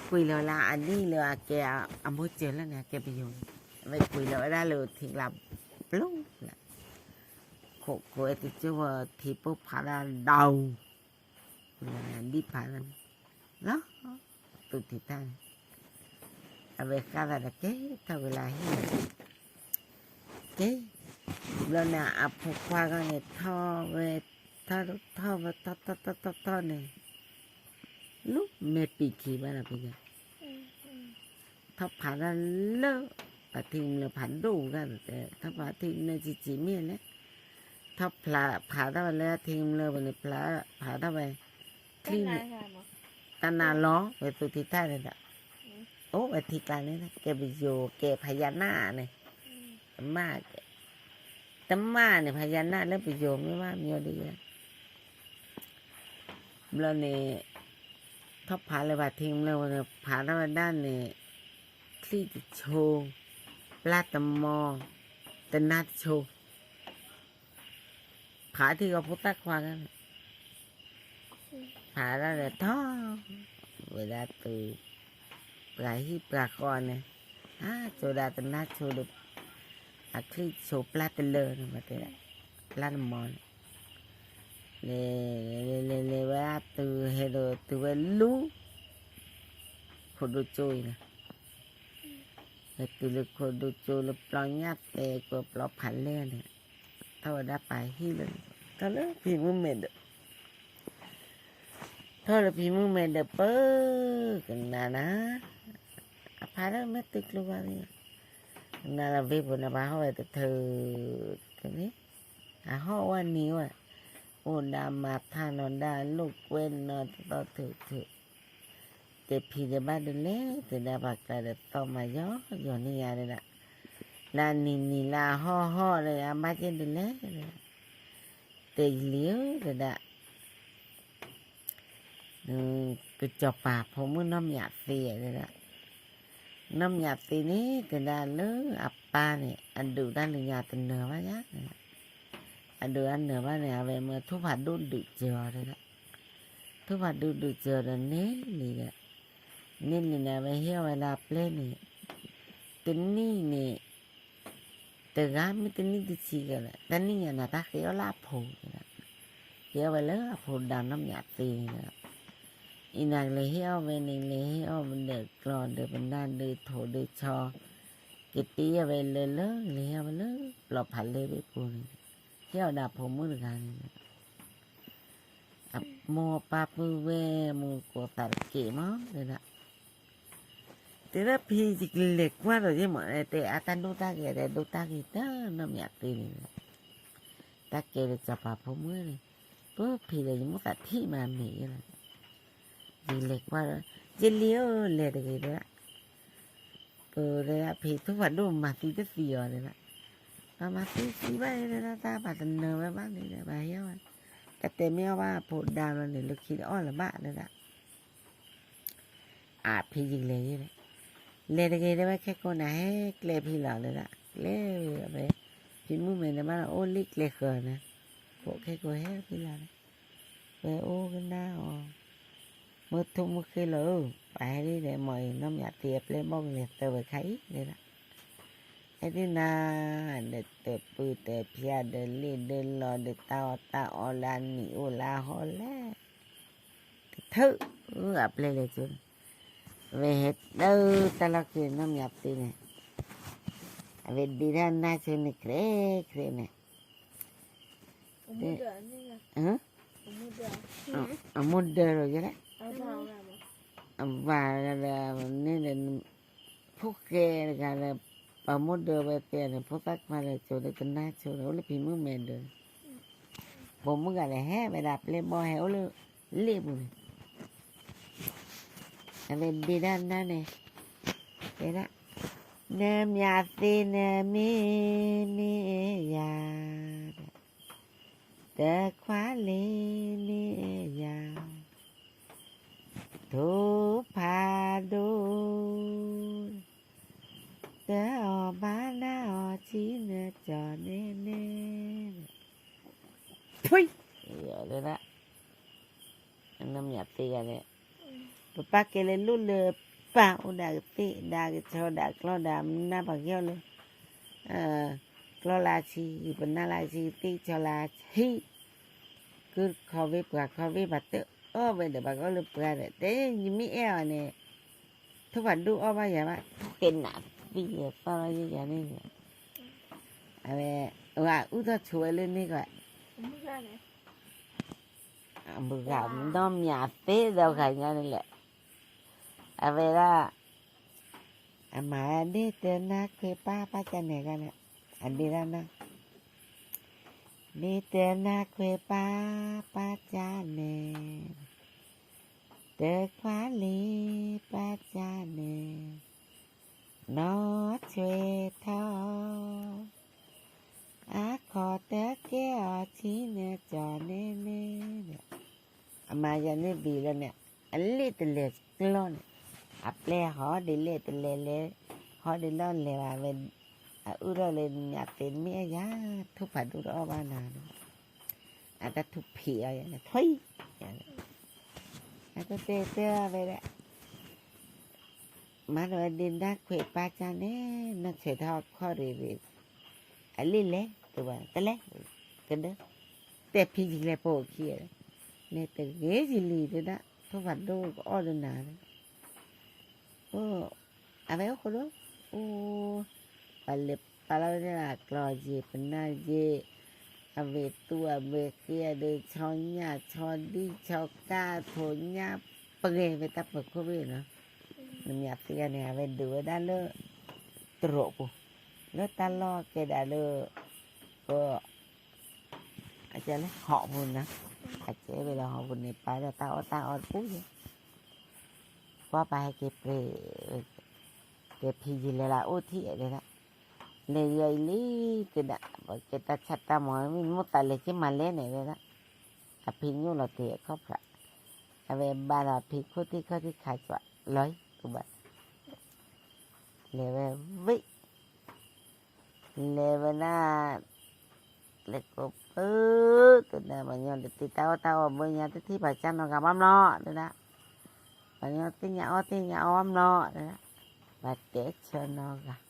ကွံာ်လီၤလၢအနံၣ်လၢအကဲအမိၢ်စၢၤလၢန့ၣ် အကဲပယိၤန့ၣ်, အဝဲကွံာ်လီၤဝဲဒၣ်လၢထံကျါပျိလၢ်, ခိးခိးဝဲတကၠိဝဲထံပိၢ်ဖးဒၣ်ဒီး ဒ်ဖးလီၤ, သူၣ်ထံၣ်တၢ်န့ၣ်, အဝဲဃၣ်သးဒီးကဲထီၣ်ဝဲလၢဟံၣ်, ကဲ, ဘျီန့ၣ် အဖိခွါဂီၢ်န့ၣ် ထီၣ်ဝဲ, ထီၣ်ထီၣ်ဝဲ ထီၣ်ထီၣ်ထီၣ်ထီၣ်န့ၣ်, လူၤမဲာ်ပံာ်ခံဘၣ်ဒီးပယီၤ ထီၣ်ဖးဒၣ်လၢ ပှၤထံကမျၢၢ်ဖးဒိၣ်ဂၤဒီး ထီၣ်ဖးထံကမျၢၢ်ဆံးဆံးမ့ၢ်လဲၣ်, ထီၣ်ဖးဒၣ်ဝဲလၢထံကမျၢၢ်ဝဲန့ၣ် ဖးဒၣ်ဝဲ ချံၣ်န့ၣ်, တၢ်နါလီၤဝဲသူၣ်ထံၣ်တၢ်န့ၣ်ဒီး, အိၣ်ဝဲထံကျါန့ၣ် ကဲပယိၤကဲဖယါနၢ်န့ၣ်, တမၣ်ကဲ, တမၣ်န့ၣ် ဖယါနၢ်လၢပယိၤမ့ၢ်ဘၣ်မ့ၢ်ဒ်ယဲ ဘျီန့ၣ် ထီၣ်ဖးလၢပှၤထံကမျၢၢ်ဝဲန့ၣ် ဖးထီၣ်ဝဲဒၣ်န့ၣ် ချံၣ်တဆိ, ပျၢ်တမီ, တနၢ်တဆိ, ဖးထံဂီၤဖိသၣ်ခွါဂၤန့ၣ်, ဖးဒၣ်ဒီးထီၣ်, ဝဲဒၣ်တုၤ, ပှၤဟံၣ်ပှၤဃီန့ၣ်, အါ ဆိဒၣ်တနၢ်ဆိဒီး, အချံၣ်ဆိပျၢ်တလၢန့ၣ် ပှၤတဲဒၣ်, ပျၢ်တမီန့ၣ် လဲၤ, လဲၤလဲၤလဲၤဝဲဒၣ်တုၤဟဲဒီးတုၤဝဲလူၤ, ခိၣ်ဒိၣ်ကၠိအံၤန့ၣ်, ဟဲတုၤလၢခိၣ်ဒိၣ်ကၠိလၢပျီညၣ်သဲကွဲပျီဖးလဲၢ်န့ၣ်, ထီၣ်ဝဲဒၣ်ပှၤဟံၣ်လၢ, ထီၣ်လၢဖံမုၣ်မဲာ်ဒီးပၢ, ကနၤနၤ, အဖးလၢမ့ၢ်တုၤကျိဘၣ်န့ၣ်, ကနၤလၢဝ့ၢ်ပူၤန့ၣ် ပှၤဟီၣ်ဝဲတထၢ, တန့ၣ်, အဟီၣ်ဝဲနံၤဝဲ, အိၣ်ဒီးမၤထၣ်နီၤဒၣ်လိာ်ကွဲနီၤတသီၣ်ထုးထုး, တဲဖံတဲဘၣ်ဒုးလဲၣ် တဲဒၣ်ပှၤကျါဒီးသီၣ်မၤယီၤယီၤန့ၢ်ယၤဒၣ်, လၢနံၤနံၤလၢအဟီၣ်ဟီၣ်ဒီး အဘၣ်က့ၢ်ဒုးလဲၣ်, တဲယလံၤဧၢ တဲဒၣ် ကစီၤပၤဖိမုၣ်နီၢ်မၠးသ့တဲဒၣ်, နီၢ်မၠးသ့န့ၣ် တဲဒၣ်လၢအပၢ်န့ၣ် အဒုးတၢ်လၢညါတနၢၤဘၣ်ယါ, အဒုးတၢ်နၢၤဘၣ်န့ၣ် အဝဲမၢထူၣ်ဖးဒိၣ်ဒုးစၢၤအီၤတဲဒၣ်, ထူၣ်ဖးဒိၣ်ဒုးစၢၤဒီးန့ၢ်လံဒီး, န့ၢ်လံန့ၣ် အဝဲဟ့ၣ်အီၣ်ဝဲလၢအပျဲၢ်န့ၣ်, တနံၣ်န့ၣ် တဂၤမ့ၢ်တနံၣ်တဆံကဲလၢာ် တနံၣ်ညါန့ၣ် တၢ်ဃ့အီၣ်လၢအဖိ, ဃ့အီၣ်ဝဲလၢအဖိဒီးနီၢ်မၠးသ့န့ၣ်, အံၤန့ၣ်ကလဲၤဟ့ၣ်အီၣ်ဝဲန့ၣ် လဲၤဟ့ၣ်အီၣ်ဝဲဒီးကျီဒီးပနၢ်ဒီးထိးဒီးဆီ, ကတ့အီၣ်ဝဲလၢလၢ လဲၤဟ့ၣ်အီၣ်ဝဲလၢပျီဖးလဲၢ်ဘ့ၣ်ပူၤန့ၣ်, ဟ့ၣ်အီၣ်ဒီးအဖိမုၣ်တဂၤန့ၣ် အမိၢ်ပၢ်ပုၢ်ဝဲၢ်မူကိးသးတက့ၢ်မး တဲဒၣ်, တဲဒၣ်ဖံယကလဲၤကွၢ်ဒီးယဲၢ်မး တဲအတၢ်ဒိၣ်တၢ်ဂ့ၤ တဲဒိၣ်တၢ်ဂ့ၤတၢ်နီၢ်မၠးသ့န့ၣ်, တၢ်ကဲဒီးစီၤပၤဖိမုၣ်န့ၣ်, ပဖံဒီးယမိၣ်သးထံၣ်မးမ့ၢ်ယဲၢ်လီၤ, ယလဲၤကွၢ်ဒီး, ယလံၤဧၢ လဲၤတဂ့ၤတဲဒၣ် တဲဒၣ်ဖံထူၣ်ဖးဒိၣ်မၤသံတသံအီၤတဲဒၣ်, ပှၤမၤသံသံဘၣ်တဲဒၣ် တၢ်ဘၣ်တနၢၤဝဲဘၣ်န့ၣ်ဒီး ပှၤဟ့ၣ်အီၣ်ဝဲ, တၢ်တဲမ့ၢ်အီၣ်ဘၣ်အဖိဒါဘျီန့ၣ် လၢခံတအီၣ်လၢၤဘၣ်တဲဒၣ်, အဖံယကလဲၤယဲၢ်, လဲၤတဂ့ၤတဲဝဲခဲကိးနၤ ဟဲကျဲဖံလီၤတဲဒၣ်, ကျဲဝဲ, ဖံမုၣ်မဲာ်န့ၣ်ဘၣ်လီၤ အိၣ်လံကျဲဃၢၤန့ၣ်, ခိးခဲကိးဟဲဖံလီၤန့ၣ်, ဝဲအိၣ်ကနၣ်အီၤ မုၢ်ထူၣ်မုၢ်ဃ့လီၤဧၢ, ပှၤဟဲဒ်လဲၣ် မ်အံၤနီၢ်မၠးသ့အပျဲၢ်ဘီၣ်ကလဲၤသၢဝဲခါအံၤတဲဒၣ်, ဟဲဒ်နၤ, ဒီးတပူၤတဖျါဒီးလ့ၣ်ဒီးလီၤဒီးတၢ်အီၣ်တၢ်အီလၢအနံၤအိၣ်လၢအဟီၣ်လဲၣ်, တထၢၣ်, အပျဲၢ်လဲၤကၠိန့ၣ်, အဝဲဟဲတၢ်တၢ်လီၢ်ခံနီၢ်မၠးသ့န့ၣ်, အဝဲဒ့တၢ်နၢ်ဆိန့ၣ် ကြဲးကြဲးန့ၣ် အမိၢ်ဒၢးလီၤယဲလဲၣ်, အဝၤဒီးန့ၣ်ဒီး, ဖိၣ်ဃဲတဂၤဒီး ပှၤမိၢ်ဒၢဝဲသ့ၣ်န့ၣ် ဖိသၣ်ခွါဒီး ကၠိဒီးတနါဆိဒီး အိၣ်လၢဖံမုၣ်မဲာ်ဒၢး, ပိာ်မုၣ်ဂၤဒီး ဟဲဝဲဒၣ်ပျဲၢ်ဘီၣ် ဟဲအိၣ်လၢလ့ၣ်ပူၤန့ၣ်, အဝဲဒ့ဒၣ်နါန့ၣ်, တဲဒၣ်, နမၠးသ့နမ့ၢ်မ့ၢ်ယၤ, တခွါလ့ၤမ့ၢ်ယၤ, ထိၣ်ဖးဒိၣ်, တအီၣ်ဘၣ်နၤအီၣ်ဆံနကၠီၣ်န့ၣ်န့ၣ်, ထွံၣ်, ဒၣ်, နမၠးသ့ဂၤန့ၣ်, ပပၢ်ကဲလၢလိၣ်လၢပၢ်အိၣ်ဒၣ်ကသ့ၣ်ဒၣ်ကဆီဒၣ်ကျီဒၣ်မနၢ်ပှၤကဲအီၤလၢ ကျီလါဆံ, ပနၢ်လါဆံ, သ့ၣ်ဆီလါဆံ, ကုၢ်ခီဝ့ၢ်ပှၤခီဝ့ၢ်ပှၤတအီၣ်ဝဲဒီး ပှၤကအီၣ်လၢပှၤဒီး တဲယမ့ၢ်အဲၣ်အီၤန့ၣ်, ထိၣ်ဖးဒိၣ်အီၣ်ဘၣ်ယၤဘၣ်, ထိၣ်ဃဲနးသံယသီၣ်လီၤယဲယၤန့ၣ်, အဝဲ, အဝဲအုၣ်ထီၣ်ဆိးဝဲလၢန့ၣ်ကီး မုၢ်ဂၤဒီးမၠးသ့ဒီးဂၤညါန့ၣ်လဲၣ်, အဝဲဒၣ်, အမၤဒ့တနါခွဲပၢ်ပၢ်ကၢ်နဲၣ်ဂၤန့ၣ်, အဒ့ဒၣ်နါ, ဒ့တနါခွဲပၢ်ပၢ်ကၢ်နဲၣ်, တခွါလ့ၤပၢ်ကၢ်နဲၣ်, နီၢ်ထွဲထီၣ် အခီၣ်တကဲအီၤထံနကၠီၣ်န့ၣ်န့ၣ်, အမၤယၤန့ၣ်ဘံၤလီၤန့ၣ်, အလ့ၣ်တလဲၤကျီန့ၣ်, အပျဲၢ်ဟီၣ်ဒ်လဲၣ်တလဲၤလဲၤ, ဟီၣ်ဒ်လီၢ်လဲၤဘၣ်ဝဲ, အအုၣ်ထီၣ်လၢမၠးသ့မ့ၢ်အယၤ, ထိၣ်ဖးဒိၣ်တအီၣ်ဘၣ်နၤန့ၣ်, အတၢ်ထူၣ်ဖံးအီၤယၤန့ၣ်, ထွံၣ်, အတတဲတဲဝဲဒၣ် မၤဒ်ဝဲဒ့နါခွဲးပၢ်ကၢ်န့ၣ်, နဆဲးထီၣ်ခီၣ်ရ့ၣ်ရ့ၣ်, အလ့ၣ်လဲၤ, တဝဲ, တလဲၤ, ကဒၢ, တဲဖံယံာ်လဲၤပိာ်ခံ, လဲၤတဂ့ၤယံာ်လံတဒၣ်, ထိၣ်ဖးဒိၣ်ကအီၣ်ဒီးနၤ, အိၣ်, အဝဲအိၣ်ဃိဒီး, အိၣ်, ပှၤလဲၤပာ်လီၤဝဲဒၣ်ကျီယ့ၤ ပနၢ်ယ့ၤ, အဝဲသူၣ်အဝဲဃ့အဒုး ဆီညၣ်ဆီဒံၣ်ဆီကၢ်ထိၣ်ညၣ် ပှဲၤဝဲတၢ်ပၢၤခိၣ်ဘ့ၣ်နီၤ, နမၠးသ့ဂၤန့ၣ် အဝဲဒုးဝဲဒၣ်လၢ တရိးပူၤ, လၢတၢ်လီၢ်ကဲဒၣ်လၢ က အကဲလၢဟီၣ်ပူၤနီၤ, အကဲဝဲလၢဟီၣ်ပူၤန့ၣ် ပာ်ဒီးတၢ်အီၣ်တၢ်အီတပူၤယဲ, ကွၢ်ပာ်ဟဲက့ၤပှဲၤ, တဲဖံယံာ်လဲၤလၢအိၣ်ထံၣ်အဲၣ်ဒၣ်, လဲၤယၤအံၤလံ, တဒၣ် ပကဲတၢ်ဆၣ်တၢ်မီၤ မ့ၢ်မိၣ်သးလဲၤက့ၤမၤလဲၣ်န့ၣ်ဒၣ်, အဖံညိၣ်လီၤတ့ၢ်အခီၣ်ဖျၢၣ်, အဝဲဘါဒီးအဖံခိၣ်ထံၣ်ခီၣ်ထံၣ်ခးကွၢ်လီၤ, ကဘၣ် လဲၤဝဲဝံၤ, လဲၤဝဲဒၣ်, လဲၤကိးပၢ, တဒၣ်ပှၤညီတတ့တၢ်အီၣ်တၢ်အီဘၢညါ တထံၣ်ပှၤကၢ်နီၤဂၤဘၣ်မျီ, တဒၣ်, ပှၤညီသ့ၣ်ညါအီၣ်သ့ၣ်ညါအီဘၣ်မျီ, တဒၣ်, ပှၤတဲဆၢနီၤဂၤ,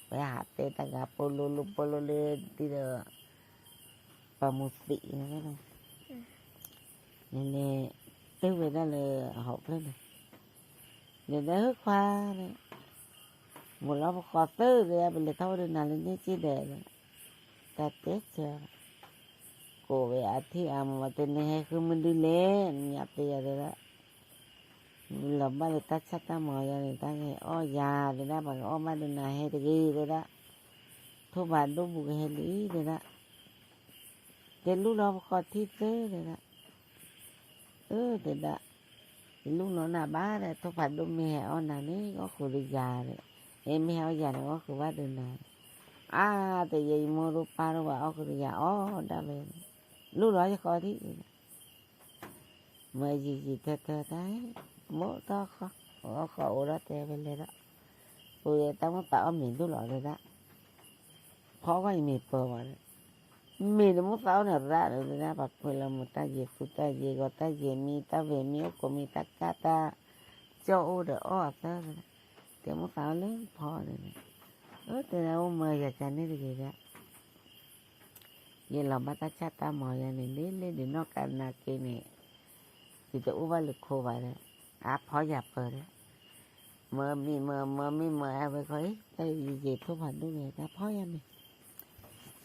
ပှၤဟးတဲတၢ်ဂၤပိာ်လိၤလိၤပိာ်လိၤလၢဒ်ဒီး ပှၤမူသံးန့ၣ်, န့ၣ်န့ၣ်, တုၤဝဲဒၣ်လၢအဟီၣ်ဖျၢၣ်န့ၣ်, န့ၣ်ဒီးဟၢခွါန့ၣ်, မိၢ်လီၤပဃီၤသၢဒီး ပလဲၤထီၣ်အိၣ်ဒီးနၤလၢန့ၣ်စ့ၢ်ဒီး, တၢ်တဲဆၢ, ကိးဝဲအထံၣ်အမၤတန့ၢ်ဟဲဃုမုၢ်ဒုလဲၣ် နမၠးသ့ယၤတဒၣ် လီၤဘၣ်လၢတၢ်ဆၣ်တၢ်မီၤယၤန့ၣ် တၢ်ကအီၣ်ယၤတဒၣ် ပှၤကအီၣ်ဘၣ်ဒီးနၤဟဲတဂ့ၤတဒၣ်, ထိၣ်ဖးဒိၣ်ဘူးကဟဲလံတဒၣ်, တဲလူလီၤပဃီၤထံသၢတဒၣ်, အၢတဒၣ်, တလူလီၤနၤဘၣ်ဒီး ထိၣ်ဖးဒိၣ်မ့ၢ်ဟဲအီၣ်နၤန့ၣ် အီၣ်ဃုာ်ဒီးယၤဒီး, မ့ၢ်ဟဲအီၣ်ယၤန့ၣ် အီၣ်ဃုာ်ဘၣ်ဒီးနၤ, အါတယဲၢ်ယမိၢ်ဒိၣ်ပၢ်ဒိၣ်ဘၣ်အီၣ်ဃုာ်ဒီးယၤအီၣ်ဒၣ်ဝဲ, လူလီၤယဃီၤထံ မ့ၢ်ယံာ်ယံာ်ထၢထၢတၢ်, မိၢ်တၢ်ဃီ, အီၣ်ဃီအိၣ်ဒီးတဲဝဲလဲၤဒီး, ပဝဲတၢ်မိၢ်သးအီၣ်မ့ၤဒိၣ်လီၤဒၣ်, ဖီဂီၢ်ယမ့ၤပၢၤဝဲ, မ့ၢ်တမိၢ်သးအီၣ်န့ၣ်ရၣ်လၢဒၣ် ပှၤကွဲးလီၤမုာ်တၢ်ယဲၤသူတၢ်ယဲၤဂီၤတၢ်ယဲၤမံတၢ်ဝဲၤမံအိၣ်ကိးမံတၢ်ကၢ်တၢ်, ကၠီၣ်အိၣ်ဒီးအီၣ်အသၢ, တဲမိၢ်သးအီၣ်လၢဖီန့ၣ်, အၢတဲဒၣ်အိၣ်မၢယၤကန့ၣ်တဂ့ၤဒၣ် ယလီၤဘၣ်တၢ်ဆၣ်တၢ်မီၤယၤန့ၣ် လ့လ့ဒုးနီၢ်ကးနၤက့န့ၣ်, ယတအိၣ်ဘၣ်လၢခိဘၣ်ဒီး, အဖီယၤပၢၤဒီး, မၢမံမၢမၢမံမၢအဝဲခီအံၤ တၢ်ယံာ်ယံာ်ထိၣ်ဖးဒိၣ်န့ၣ် တၢ်ဖီယၤမ့ၤ,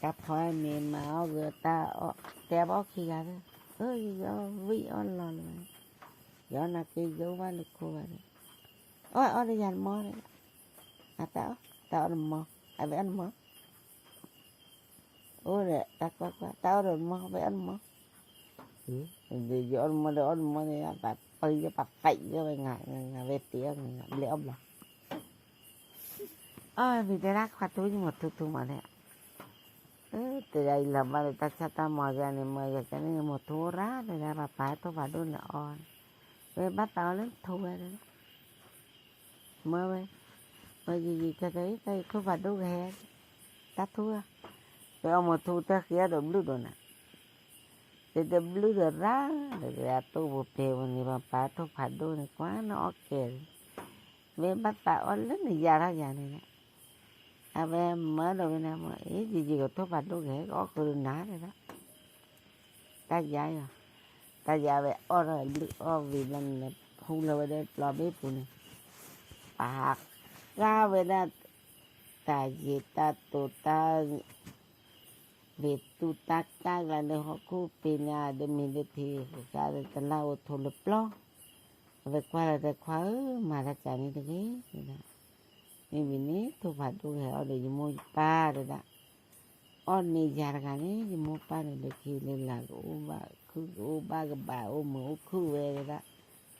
တၢ်ဖီယၤမ့ၤမၤအီၣ်ဂ့ၤတၢ်အီၣ်, တဲဘၣ်အီၣ်ခံဂၤဒီး, ယဝံၣ်အီၣ်လီၤလီၤ, ယအီၣ်နၤက့ယအိၣ်ဘၣ်လၢခိဘၣ်ဒီး, အီၣ်အီၣ်ဒီးယၤတမီၢ်ဒီး တၢ်အီၣ်တမီၤ, အဝဲအီၣ်တမီၤ, အိၣ်ဒီးတၢ်ကွၢ်ကွၢ် တၢ်အီၣ်တမီၤ အဝဲအီၣ်တမီၤ, ယအီၣ်တမီၤဒီးအီၣ်တမီၤန့ၣ် ပာ်ပၢယပာ်သးယဝဲ ငါဝဲသ့အီၣ် ဘျဲၣ်အီၣ်ဘျီ အီၣ်မ့ၢ်တဲဒၣ်ခွါထူ ယမိၢ်ထူထူမးန့ၣ်, တဲဒၣ်အံၤလီၤဘၣ်ဒီးတၢ်ဆၣ်တၢ်မီၤယၤန့ၣ် မ့ၢ်ယကန့ၣ် ယမိၢ်ထူအိၣ်ရၣ်တဲဒၣ် ပှၤပာ်ထိၣ်ဖးဒိၣ်န့ၣ်အီၣ်, ဝဲဘၣ်သးအီၣ်လၢထူဝဲဒၣ်, မ့ၢ်ဝဲ, ဝဲယံာ်ယံာ်ကဲကဲအံၤ တၢ်အံၤထိၣ်ဖးဒိၣ်ကဟဲ, တၢ်ထူဧါ, ဝဲအီၣ်မိၢ်ထူတၢ်ဃ့အီၣ်ဒီးဘျုးဒိၣ်နၤ တဲတဘျုးဒီးရၣ်, ဒီးအတိၢ်ပူၤဖဲပူၤန့ၣ် ပှၤပာ်ထိၣ်ဖးဒိၣ်န့ၣ် ကွၢ်နအီၣ်ကဲ, ဝဲဘၣ်သးအီၣ်လၢနယၤထီၣ်ယၤန့ၣ်, အဝဲမၢဒီးဝဲန့ၣ်မ့ၢ် အ့ ယံာ်ယံာ်ကထိၣ်ဖးဒိၣ်ကဟဲ ကအီၣ်ဃုာ်ဒီးနၤတဲဒၣ်, တၢ်ယၤယၤ, တၢ်ယၤဝဲအီၣ်ထီၣ်ဘျုးအီၣ်ဝံၤဘျီန့ၣ် ဟူလီၤဝဲဒီးပျီဘ့ၣ်ပူၤန့ၣ်, ပာ်ဃာ်ဝဲဒၣ် တၢ်ယံာ်တၢ်တိာ်တၢ် ဝ့ၢ်သူတၢ်ကၢ်ကျါလၢဟီၣ်ခိၣ်ပ့ၤန့ၣ် ဒမ့ၢ်ဒထံၣ် ကစၢ်တလၢ်အိၣ်ထိးလၢပျီ, အဝဲကွၢ်လီၤတဲခွါဧၢ မၤတၢ်ကၢ်န့ၣ်တဂ့ၤ, မ့မ့ၢ်န့ၣ် ထိၣ်ဖးဒိၣ်ကဟဲအီၣ်ဒီးယမိၢ်ယပၢ်တဲဒၣ်, အီၣ်န့ၢ်ယၤတဂၤန့ၣ် ယမိၢ်ပၢ်န့ၣ် လၢခံလၢလာ်ကအိၣ်ဘၣ်ခုၣ်ကအိၣ်ဘၣ်ကဘၣ်အိၣ်မုာ်အိၣ်ခုၣ်ဝဲတဲဒၣ်,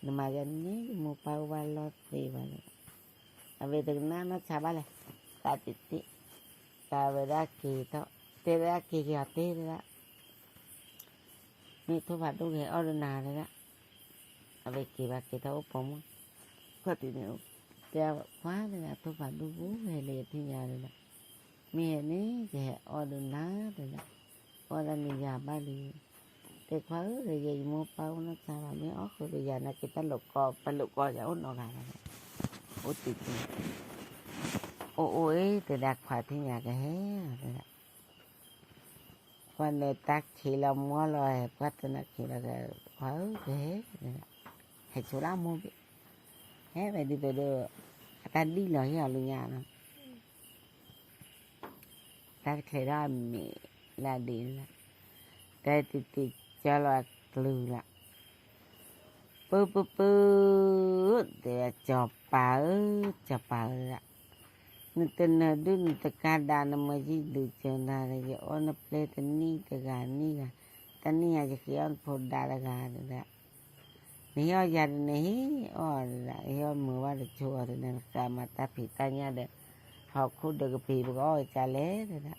နမၤယၤန့ၣ် ယမိၢ်ပၢ်အိၣ်ဘၣ်လီၢ်သ့ဘၣ်တဲဒၣ်, အဝဲတကနၣ်နီၢ်ဆါဘၣ်လဲၣ်, တၢ်တ့ၢ်တ့ၢ်, တၢ်ဝဲဒၣ်က့ၤထီၣ်, တဲဝဲဒၣ်က့ၤက့ၤအီၤတဲဒၣ် မ့ၢ်ထိၣ်ဖးဒိၣ်ကဟဲအီၣ်ဒီးနၤတဲဒၣ်, အဝဲက့ၤဘၣ်က့ၤထီၣ်အိၣ်ပိာ်မုၣ်, ခီၣ်ထံးန့ၣ်, တဲခွါတဲဒၣ် ထိၣ်ဖးဒိၣ်ဖိဟဲလၢယထံၣ်ညါတဲဒၣ်, မ့ၢ်ဟဲန့ၣ် ကဟဲအီၣ်ဒီးနၤတဲဒၣ်, အီၣ်ဒၣ်န့ၣ်ယၤဘၣ်လံ, တဲခွါဧၢ ဒီးယဲယမိၢ်ပၢ်အိၣ်နီၢ်ဆါဘၣ် မ့ၢ်အီၣ်ဃုာ်ဒီးယၤန့ၣ် က့ၤတၢ်လိာ်ကီ ပလိာ်ကီယၤအိၣ်နီတဂၤဘၣ်, အိၣ်တံၢ်တံၢ်, အိၣ်အိၣ်အ့ၣ် တဲဒၣ်ခွါထံၣ်ညါကဟဲတဲဒၣ် ပှၤန့ၣ်တၢ်ခံးလီၤမီလီၤ ဟဲပှၢ်တနၢ်ခံးလီၤ ခွါဧၢကဟဲ, ဟဲဆိလၢအမိၢ်ဘ့ၣ်, ဟဲဝဲဒ်သိးဒီး အတၢ်ဒံၣ်လီၤဟ့ၣ်အီၤလၢညါနီၤ, တၢ်တချဲးဒၣ်အမ့ၢ်လၢဒ်န့ၣ်, တၢ်တံၢ်တံၢ်ကၢလီၤအကလုၢ်လီၤ ပုၢ်ပုၢ်ပုၢ်, တဲဝဲ စီၤပၤဧၢ, စီၤပၤဧၢ, နတနၢၤဒုၣ်နတကါဒါ နမၢယံၢ်ဒုးစၢၤနၤဒီး ယအီၣ်နပျဲၢ်တနံၣ်တဂၤနံၣ်ဂၤ, တနံၣ်ဂၤယဃ့အီၣ်နဖိဒါတဂၤဒၣ်, နဟ့ၣ်အီၣ်ယၤဒီးနဟ့ၣ်အီၣ်ဒၣ်, ဟ့ၣ်အီၣ်မုာ်ဘၣ်တဆိအီၤဒီး နဃးမၤတၢ်ဖံးတၢ်ညၣ်ဒီး ဟီၣ်ခိၣ်ဒီးကပ့ၤပကအီၣ်ကလဲၣ်ဒၣ်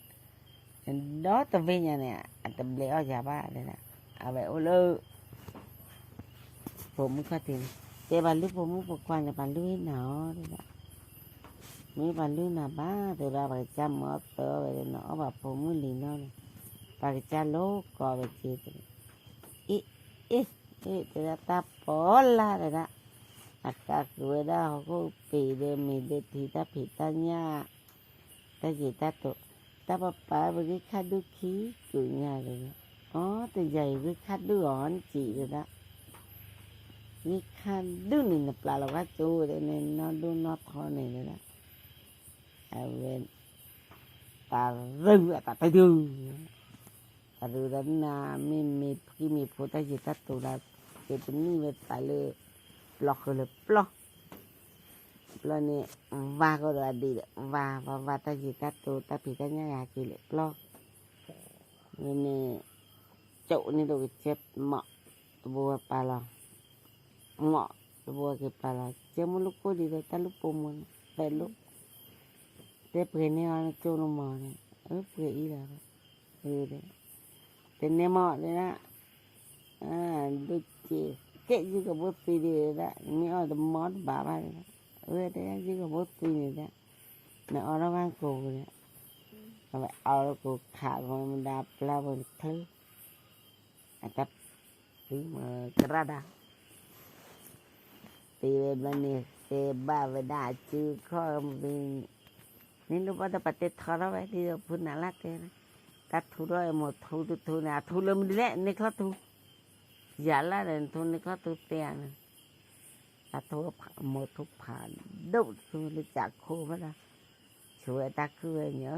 ဒီတဝ့ၢ်ညါန့ၣ် အတဘျဲးအီၣ်ယၤဘၣ်ဒၣ်, အဝဲအိၣ်လၢ ပိာ်မုၣ်ခီၣ်ထံးန့ၣ်, တဲပှၤလုၢ်ပိာ်မုၣ်ပိာ်ခွါန့ၣ် ပှၤလုၢ်ဟ့ၣ်နၤအီၤဒၣ်, မ့ၢ်ပှၤလုၢ်နၤဘၣ်တဲဒၣ် ပှၤကစၢ်မၤအီၣ်သၢဝဲဒီး နအီၣ်ဘၣ်ပိာ်မုၣ်လံၤနီၢ်န့ၣ်, ပှၤကစၢ်လိၣ်ကိးဝဲက့ၤ, အ့ၣ်, အ့ၣ်, အ့ၣ် တဲဒၣ်တၢ်ပီလၢ်ဒၣ်, အဃးဃုာ်ဝဲဒၣ်ဟီၣ်ခိၣ်ပ့ၤဒီးမ့ၢ်ဒီးထံတၢ်ဖံးတၢ်ညၣ် တၢ်ယံာ်တၢ်တိာ်, တၢ်ပပာ်ပဂံၢ်ခါဒုၣ်ခံကုာ်ညါဒၣ်, အီ တယၤအံၤဂံၢ်ခါဒုၣ်အီၤနစံးဒၣ်, ဂံၢ်ခါဒုၣ်န့ၣ် နပျၢ်လီၤဝဲကၠိဒၣ်န့ၣ် နီၢ်ဒိၣ်နီၢ်ထီန့ၣ်ဒၣ်, အဝဲ တၢ်ရုၢ်အတၢ်တဒု တၢ်ရုၢ်ဒီးနၤ မ့မ့ၢ်ဖှံမ့ၢ်ဖိတၢ်ယံာ်တၢ်တိာ်လၢ က့ၤပနံၣ်ဝဲသးလၢ ပျီဃုာ်လၢပျီ ပျီန့ၣ် ဝါကဒီးအဒံးဒီး ဝါ ဝါ ဝါတၢ်ယံာ်တၢ်တိာ် တၢ်ဖံးတၢ်ညၣ်ဂၤက့ၤလၢပျီ ဝဲန့ၣ် ကၠိန့ၣ်ဒိၣ်ကစဲမး တဘိဝဲပာ်လီၤ မး တဘိဝဲက့ၤပာ်လီၤ ကဲမုၢ်လိၣ်ကိၢ်ဒံးဒီး တၢ်လိၣ်ပိာ်မုၣ်န့ၣ် ပဲလိၣ် တဲပှဲၤန့ၢ်အီၤကၠိနမီၤန့ၣ် အၢ ပှဲၤအံၤလီၤ တဲ တဲန့ၢ်မး တဲဒၣ် ဒိၣ်က့ၤ ကဲ ယုၢ်ကဘိသွံဒံးဒၣ် မ့ၢ်အီၣ်တမီၢ်တဘၣ်ဘၣ်ဒၣ် အဝဲတဲ ယုၢ်ကဘိသွံန့ၣ်ဒၣ် နအီၣ်ထီၣ်ဘၣ်ကိာ်ပူၤန့ၣ် အဝဲအီၣ်လၢကိာ်ခးဂီၤမဒါပျၢ်ပူၤန့ၣ်ချၢ အတၢ် သုမကရၢဒၣ် သ့ဝဲဘျီန့ၣ် သ့ဘၣ်ဝဲဒၣ်အစုခီၣ်မ့ၢ် န့ၣ်လိၣ်ဘၣ်ဒီးပတဲထီထီၣ်ဝဲ ဒ်သိးဖုနၤလၢ်တဲန့ၣ် တၢ်ထူထီၣ်အမိၢ်ထူတထူန့ၣ် အထူလၢမနုၤလဲၣ် န့ၢ်ချီၣ်ထူ ယၤလၢ်ဒီး နထူန့ၢ်ချီၣ်ထူတဲဧါန့ၣ် တၢ်ထူအမိၢ်ထူဖးဒိၣ်တထူလၢကးခိၣ်ဖဲဒီး ဆိဝဲတၢ်ခုၣ်ဝဲညီ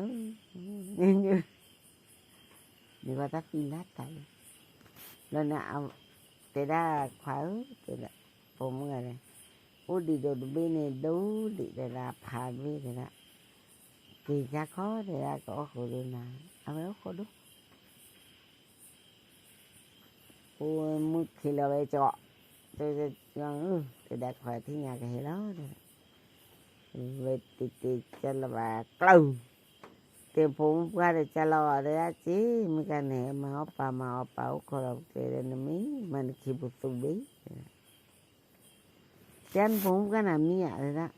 န့ၣ်ဝဲတၢ်သံလၢတၢ်လံ လၢန့ၣ် တဲဒၣ်ခွါဧၢ တဲဒၣ် ပိာ်မုၣ်ဂၤန့ၣ် အိၣ်ဒံးဒိးတဘ့ၣ်န့ၣ် ဒိၣ်ဒံးတဲဒၣ် ဖးတဘ့ၣ်တဲဒၣ် က့ၤကါခီတဲဒၣ် ကအီၣ်ဃိဒိၣ်နၤ, အဝဲအိၣ်ဃိဒိၣ် အိၣ်မုၢ်ခံလီၤဝဲကီး, တဲဒၣ်ခွါထံၣ်ညါကဟဲလီၤ, ဝဲတ့တ့ကၢ်လီၤဘၣ်ကျၢၤ, တဲဖိမုၣ်ပှၢ်ဒီးကၢ်လီၤအီၤတဲဒၣ်က့ၤ, မုၢ်ကါန့ၣ် မၤအီၣ်ပာ်မၤအီၣ်ပာ်အိၣ်ခိးလီၤပကျဲဒီး နမ့ၢ်မၤနခံပူၤသူဘ့ၣ် တဲနဖိမုၣ်ပှၢ်နၤမံဧါတဲဒၣ်,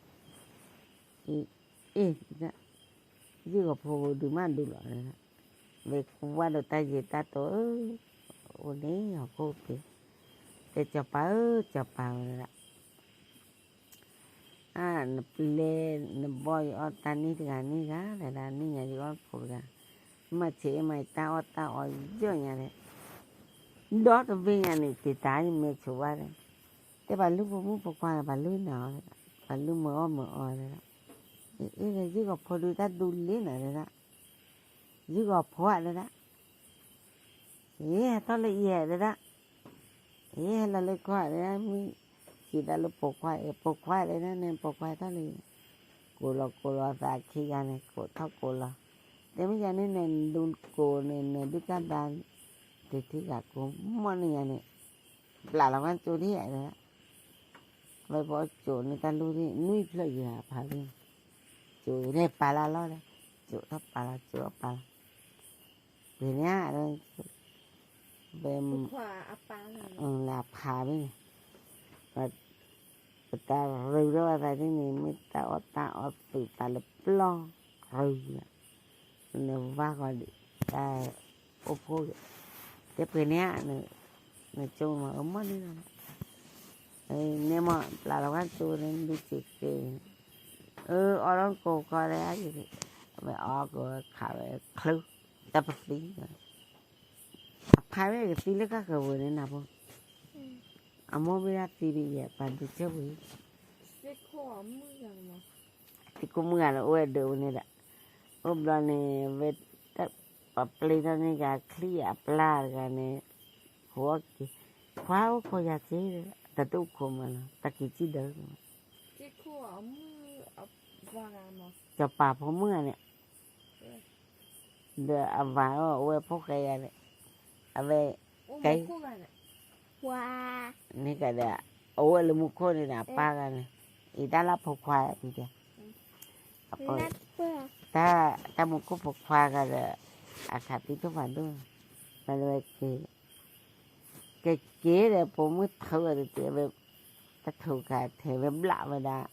အ့ၣ်, ယုၢ်ဂီၤဖိဒုးမးဒုးလီၤတဲဒၣ်, မ့ၢ်ကွၢ်ဒီးတၢ်ယံၤတၢ်တီဧၢ, အိၣ်န့ၣ်ဟီၣ်ခိၣ်က့ၤ, တဲစီၤပၤဧၢ စီၤပၤဝဲဒၣ်, အါ နပျဲ နဘီၣ်ယအီၣ်တၢ်န့ၣ်တဂၤန့ၣ်ဂၤ တဲဒၣ် န့ၣ်ညါယအီၣ်ဖိတဂၤ, မ့ၢ်ဆံးအ့ၣ်မးယတၢ်အီၣ်တၢ်အီယီၢ်ညါလဲၣ်, ဒီတဘ့ၣ်ညါန့ၣ် တံာ်တာ်ယမဲာ်ဆိးဘၣ်လဲၣ်, တဲပှၤလုၢ်ဖိမုၣ်ဖိခွါ ပှၤလုၢ်နၤအီၤ, ပှၤလုၢ်မုာ်အီၣ်မုာ်အီၤတဲဒၣ်, အ့ၣ် ယုၢ်ဂီၤဖိဒုးတၢ်ဒူလ့နၤတဲဒၣ်, ယုၢ်ဂီၤဖိဧါတဲဒၣ် အ့ၣ် ဟဲထီၣ်လၢအံၤဧါတဲဒၣ်, အ့ၣ် ဟဲလီၤလၢခီဧါတဲဒၣ်, မုၢ်စံးတၢ်လၢပိာ်ခွါအံၤ ပိာ်ခွါတဲဒၣ်န့ၣ် ပိာ်ခွါထီၣ်လၢအံၤ, ကိးလီၤကိးလီၤသးခံဂၤန့ၣ် ကိးထီၣ်ကိးလီၤ, တဲမ့ၢ်ယၤန့ၣ် နဒုးကိးန့ၣ် နဒုးကါဘၣ်, တထံၣ်ဂၤကိးမီၢ်န့ၣ်ယၤန့ၣ်, ပျၢ်လီၤဝဲကၠိဒၣ်ဧါတဲဒၣ်, ဝဲပအီၣ်ကၠိန့ၣ်တၢ်လူၢ်ဒၣ် နွံဖျၢၣ်ယၤဖးဒၣ်, ကၠိန့ၣ်ပာ်လၢလီၢ်ဒီး, ကၠိထီၣ်ပာ်လီၤ ကၠိအီၣ်ပာ်လီၤ, ပှ့ၤန့ၣ်, ပ လၢအဖးဘၣ်န့ၣ်, ပတၢ်ရူၤထီၣ်ဘၣ်သးဒ်န့ၣ် မ့ၢ်တၢ်အီၣ်တၢ်အီသုးသးလၢပျီၢ်ရူၤလီၤ, နဝါဃီဒံးတၢ်အိၣ်ဖှိၣ်, တဲပှ့ၤန့ၣ်, နကၠိမၤအၢမီၢ်န့ၣ်လီၤ, န့ၣ်မ့ၢ်ပျၢ်လီၤဝဲကၠိန့ၣ် ဒုးစံးက့ၤ, အၢ အီၣ်လီၤကိးခီလၢအံၤ, ဝဲအီၣ်ကခးဝဲချုး, တၢ်ပသံ အဖါဝဲကသံလၢကၢ်ကဝဲၤန့ၣ်နၤဖိ, အမိၢ်ဝဲဒၣ်သံဒ်ယဲ ပှၤဒုးကၢ်ဝဲ, သံခိၣ်မုၣ်ဂၤန့ၣ် အိၣ်ဝဲဒၣ်ဝဲန့ၣ်ဒီး, အိၣ်ဘျီန့ၣ် ဝဲ, ပပျ့ၤထီၣ်န့ၢ်ကၤချံၣ်အပျၢ်တဂၤန့ၣ်, ဟိက့ၤ, ခွါအိၣ်ခိးယၤက့ၤ, တၢ်တအိၣ်ခိးမးလီၤ တၢ်က့ၤစံၣ်ဒၢ, စီၤပၤဖိမုၣ်ဂၤန့ၣ် ဒီးအဝၤအီၤ အဝဲဖိၣ်ဃဲယၤန့ၣ်, အဝဲ, ကဲ, န့ၣ်ကဒီး, အဝဲလၢမူခိၣ်န့ၣ်ဒီး အပၢ်ဂၤန့ၣ်, အံၤတၢ်လၢဖိခွါအံၤ, တၢ်မူခိၣ်ဖိခွါဂၤဒီး, အခးသံထိၣ်ဖးဒိၣ်, မၤလၢဝဲက့ၤ ကက့ၤဒီး ပိာ်မုၣ်ထုးဝဲတက့ၢ်ဝဲ, တထုးခါထဲဝဲဘျၣ်ဝဲဒၣ်,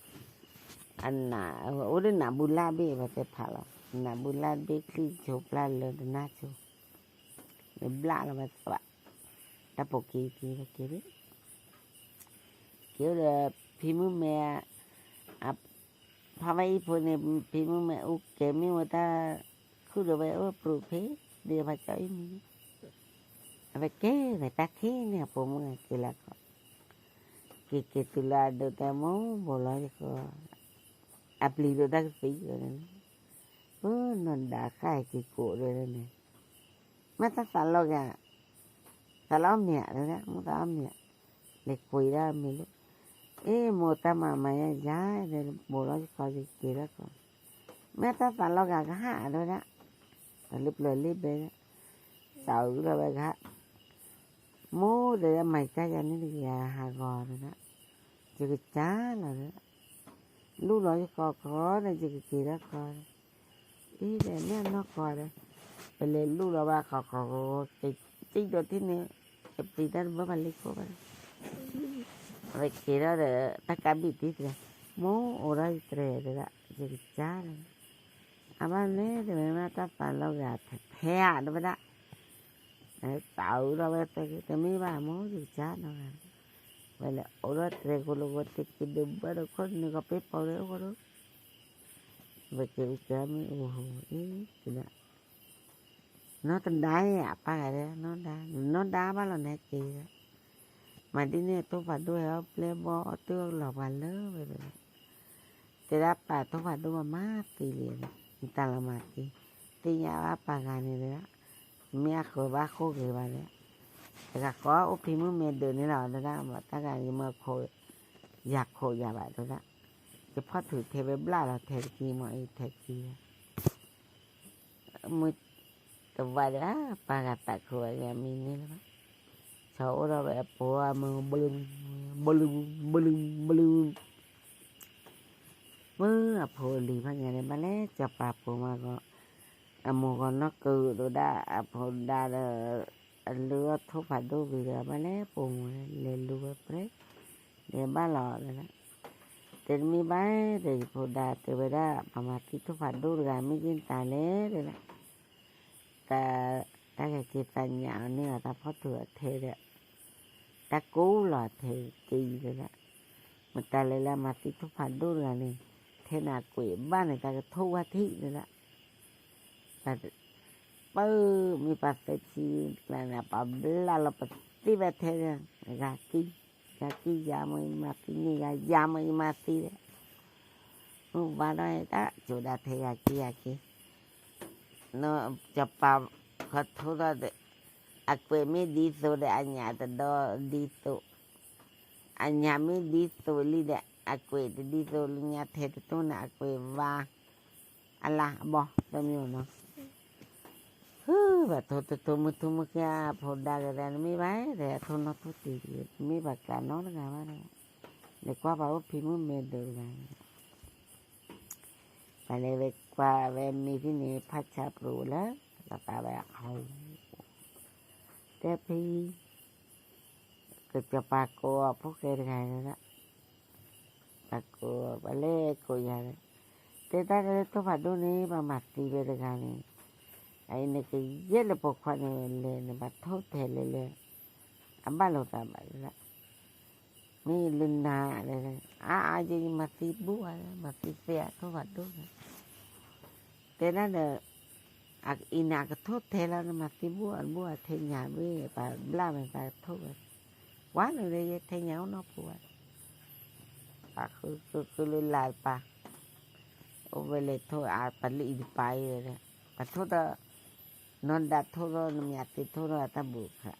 အနး, အိၣ်ဒီးနးဘူလၢ်ဘ့ၣ် ပတဲဖးလီၤ, နးဘူလၢ်ဘ့ၣ်ချံၣ်ဆိပျၢ်လၢတနၢ်ဆိ, ဝဲဘျၣ်လီၤဝဲသး, တၢ်ပိာ်က့ၤက့ၤဝဲက့ၤ, က့ၤအိၣ်ဒီး, ဖံမုၣ်မဲ ဖါဝဲအံၤဖိန့ၣ် ဖံမုၣ်မဲအူကဲမ့ၢ်ဝဲတၢ်, ခုၣ်ဒီးဝဲအိၣ်ပြူးဖဲ, ဒ်ဖးကၠီအံၤမံၤန့ၣ်, အဝဲကဲဝဲတၢ်ခံန့ၣ် အပိာ်မုၣ်က့ၤလၢခီ, က့ၤက့ၤတုၤလၢအဒိးတဲမိၢ်ဘိးလီၤယဃီ, အပျံၤဒိးတၢ်ကသံဝဲန့ၣ်, ပနီၢ်ဒါဃၣ်က့ၤကိးဒဲးန့ၣ် မ့ၢ်တၢ်သးလီၤဂာ်, သးလီၤမ့ၢ်ဧါ, မ့ၢ်သးလီၤမ့ၢ်ဧါ, လဲၤကွံာ်ဒၣ်မ့ၢ်လၢ, အ့ၣ် မိၢ်တၢ်မၤမၤယါယါ, ဘိးလီၤယခီယက့ၤလၢခီ, မ့ၢ်တၢ်သးလီၤဂာ်ကဟၣ်ဒၣ်, ပှၤလၢပျၢၤလၢဘဲ, သးအုးလီၤဝဲကဟၣ်, မိၢ်ဒီးမၤကၢ်ယၤန့ၣ်တဂ့ၤ ဟးဂီၤဒၣ်, ယကစၢ်လီၤဒၣ်, လူလီၤယခီခီဒီး ယကက့ၤလၢခီ အံၤဒီးမ့ၢ်အနီၢ်ကီၢ်ဒီး, ပလဲၤလူလီၤဘၣ်ဃီဃီဃီ, ကၠံၣ်ဒီးထံၣ်န့ၣ်, ယပျံၤတၢ်တဘၣ်ဘၣ်လံခိၣ်ဘၣ်, အဝဲက့ၤထီၣ်ဒီး တၢ်ကးဘံၣ်တံၢ်တဂၤ, မိၢ်အိးထီၣ်ယတြဲၤတဒၣ် ယကစၢ်လီၤ, အဘၣ်မ့ၢ်တမ့ၢ်မ့ၢ်တၢ်သးလီၤဂာ်ဖဲဖဲဧါတဝဲဒၣ် သးအုးထီၣ်ဝဲတဂ့ၤ တမ့ၢ်ဘၣ်မိၢ်ယကစၢ်နီတဂၤ, ဝဲလဲၤအိးထီၣ်တြဲၤကိးလိာ်ကိး တက့ၤဒုးဘၣ်ဒီးခိၣ်နၢ်ကီးပ့ၤပိာ်လၢအဃိဒီး, ဝဲက့ၤအူကၢမ့ၢ်အိၣ်ဟူအံၤတဒၣ်, နီၢ်တဒါအံၤအပၢ်ဂၤဒီး နီၢ်ဒါ, နီၢ်ဒါဘၣ်လီၤန့ၣ်က့ၤဒီး, မၤဒ်န့ၣ်ထိၣ်ဖးဒိၣ်ဟဲအီၣ်ပျဲၢ်ဘီ အီၣ်တၢ်လီၤပှၤလၢဝဲဒီး တဲဒၣ်ပာ်ထိၣ်ဖးဒိၣ်ဘၣ်မၤသံလံ, နတၢ်လီၤမၤသံ, သ့ၣ်ညါဘၣ်ပှၤဂၤန့ၣ်ဒီး, မ့ၢ်အဃၢၤဘၣ်ဃိဂ့ၤဘၣ်ဒီး, တဂၤဃီအိၣ်ဖံမုၣ်မဲဒၢးန့ၣ်လီၤ တဲဒၣ် တၢ်ဂၤယမၤခိး, ယၤခိးယၤဘၣ်တဲဒၣ်, ယဖီၣ်ထုးထဲဝဲဘျၣ်လီၤ ထဲတကံမီၤအံၤထဲတကံလီၤ, မုၢ်တဝါဒီး ပှၤဂၤသးခုဝဲဂ့ၤမံၤန့ၣ်လၢၤဘၣ်, ဆီအိၣ်ထီၣ်ဝဲအဖိအမုၢ် ဘလူး ဘလူး ဘလူး ဘလူး, မုၢ်အဖိအလံၤဖးညါန့ၣ် ဘၣ်လဲၣ် စီၤပၤဖိမးဂီၤ, အမိၢ်ဂီၤနီၢ်ကဒိၣ်ဒၣ် အဖိဒါဒီး အလုၢ်အီၣ်ထိၣ်ဖးဒိၣ်ဂ့ၤဒီး ဘၣ်လဲၣ်ပိာ်မုၣ်လဲၤလူၤဝဲပြဲ လဲၤဘၣ်လီၤလၢ တဲတမ့ၢ်ဘၣ် တဲယဖိဒါတဲဝဲဒၣ် ပှၤမၤသံထိၣ်ဖးဒိၣ်တဂၤ မ့ၢ်က့ၤတၢ်လဲၣ်တဲဒၣ်, တၢ် တၢ်ဂဲၤက့ၤသးညၣ်အီၤန့ၢ်အီၤ တၢ်ဖီၣ်ထုးအထဲဒီး တၢ်ကိးလီၤအထဲက့ၤအံၤတဲဒၣ်, မတၤလဲၣ်လၢမၤသံထိၣ်ဖးဒိၣ်တဂၤန့ၣ် ထဲနၤကွံာ်ဘၣ်န့ၣ် တၢ်ကထိၣ်ဝဲထံၣ်တဲဒၣ် ပၢ်မ့ၢ်ပှၤသၢဆံကျါန့ၣ် ပှၤဘျၣ်လီၤပသံဘၣ်ထဲ ဂၤကံ, ဂၤကံယၤမ့ၢ်ယမၤသံန့ၢ်ဂၤ ယၤမ့ၢ်ယမၤသံဒီး, မုၢ်ဘါဒီးတၢ်ကၠိဒၣ်ထဲယၤကံယၤကံ, စီၤပၤခီထိထီၣ်ဒီး, အကွဲးမ့ၢ်ဒ်သိးဒီး အညၣ်တဒီဒ်သိး, အညၣ်မ့ၢ်ဒ်သိးလံဒီး အကွဲးတဒ်သိးလၢညါထဲတတိၢ်န့ၣ် အကွဲးဝါ အလၤအဘီ တမ့ၢ်နီၤ, ဟုၣ်ဘၣ်ထိၣ်တထိၣ်မုၢ်ထူၣ်မုၢ်ဃ့ အဖိဒါကဒီး နမ့ၢ်ဘၣ်ဒီး အထိၣ်နီၢ်ထိၣ်တံၢ်တဂ့ၤ တမ့ၢ်ဘၣ်ကျးနီတဂၤဘၣ်ဒီး, လဲၤကွၢ်ပှၤအိၣ်ဖံးမုၢ်မဲာ်ဒိးတဂၤန့ၣ် ပှၤလဲၤဝဲကွၢ်ဝဲမ့ၢ်ဖဲန့ၣ် ဖးဆါပျိလၢ လီၤသးဝဲအဟီ, တဲဖံ ကစီၤပၤကိးအဖိၣ်ဃဲတဂၤန့ၣ်လီၤ, ပှၤကိးပှၤလဲၤကိးယၤဒီး, တဲတၢ်လၢထိၣ်ဖးဒိၣ်န့ၣ် ပှၤမၤသံဝဲတဂၤန့ၣ်, အအံၤနကယဲၢ်လၢပိာ်ခွါန့ၣ်လဲၤန့ၣ် ပှၤထိၣ်ထဲလဲၤလၢ အဘၣ်လိာ်သးဘၣ်လၢ မ့ၢ်လၢနၤလဲၣ်, အါအါယဲယမၤသံဘူၣ်ဧါ, မၤသံသ့အထိၣ်ဖးဒိၣ်န့ၣ်, တဲဒၣ်ဒီး, အအံၤန့ၣ်အကထိၣ်ထဲလီၤ နမၤသံဘူၣ်အဘူၣ်အထဲညၣ်ဘ့ၣ် ပှၤဘျၣ်မ့ၢ်သးကထိၣ်ဝဲ, ကွၢ်န့ၣ်လၢယဲထဲညၣ်အိၣ်နီၢ်ပူၤဝဲ, ပှၤဃုဃုဃုလၢလၢ်တပၤ, အိၣ်ဝဲလဲၤထိၣ်အပလံၣ်အံၤတပၤအံၤဒီး, ပှၤထိၣ်ဒီး, နီၢ်ဒါထိၣ်ဒီး နမၠးသ့ထိၣ်ဒီးတၢ်ဘူးခါ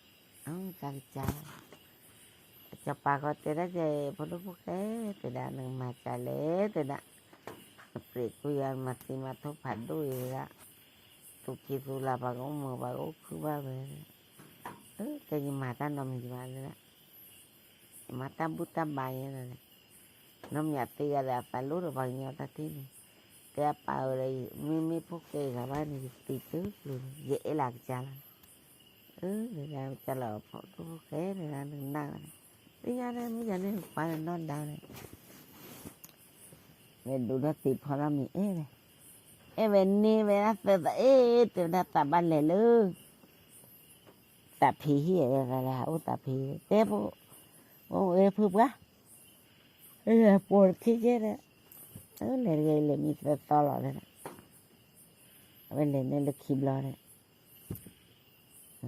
အတၢ်ကစၢ်, စီၤပၤဃီတဲဒၣ်ကဲ ဖိဒိၣ်ဖိၣ်ဃဲ တဲဒၣ် နကမၤစၢၤလဲၣ် တဲဒၣ်, နပြံးကွံာ်ယၤ မၤသံမၤထိၣ်ဖးဒိၣ်အံၤဒၣ်, သူၣ်က့သူၣ်လၤ ပှၤကအိၣ်မုာ် ပှၤကအိၣ်ခုၣ်ဘၣ်ဝဲ, အၢ တဲယမၤတၢ်နီတမံၤဘၣ်တဲဒၣ်, ယမၤတၢ်ဘူၣ်တၢ်ဘါယဲဒၣ်န့ၣ်, နီၢ်မၠးသ့ဂၤဒီး အသးလိၣ်ဒီးပှၤကညီတၢ်ထံၣ်န့ၣ်, တဲအပၢ်ဝဲဒီး မ့မ့ၢ်ဖိၣ်ဃဲဂၤဘၣ်န့ၣ် ယသံတဘျုးန့ၣ် ယအဲၣ်လၢကစၢ်လီၤ အၢ ကစၢ်လီၤဖိဒိၣ်ဖိၣ်ဃဲန့ၣ် နကနၣ်ဘၣ်န့ၣ်, သ့ၣ်ညါန့ၣ် မ့ၢ်ယၤန့ၣ် ပှၤနီၢ်ဒါန့ၣ်, မ့ၢ်ဒိၣ်ထီၣ်သံဖီထီၣ်မ့ၢ်အဲၣ်ဝဲ, အဲၣ်ဝဲန့ၢ်ဝဲဒၣ်သၢသီ အ့ၣ် တဲဝဲဒၣ်သးဘၣ်လဲၤလၢ သးဖံးဟံၣ်ဝဲဒၣ်လၢဟးအိၣ်သးဖံး တဲဖိ, အိၣ်ဝဲဖုပှၢ်, ပိာ်တခ့ကဲဒီး, လဲၤတဂ့ၤ လဲၤမံသၢသီလီၤဒီး, အဝဲလဲၤန့ၢ်လၢခံဘျီဒီး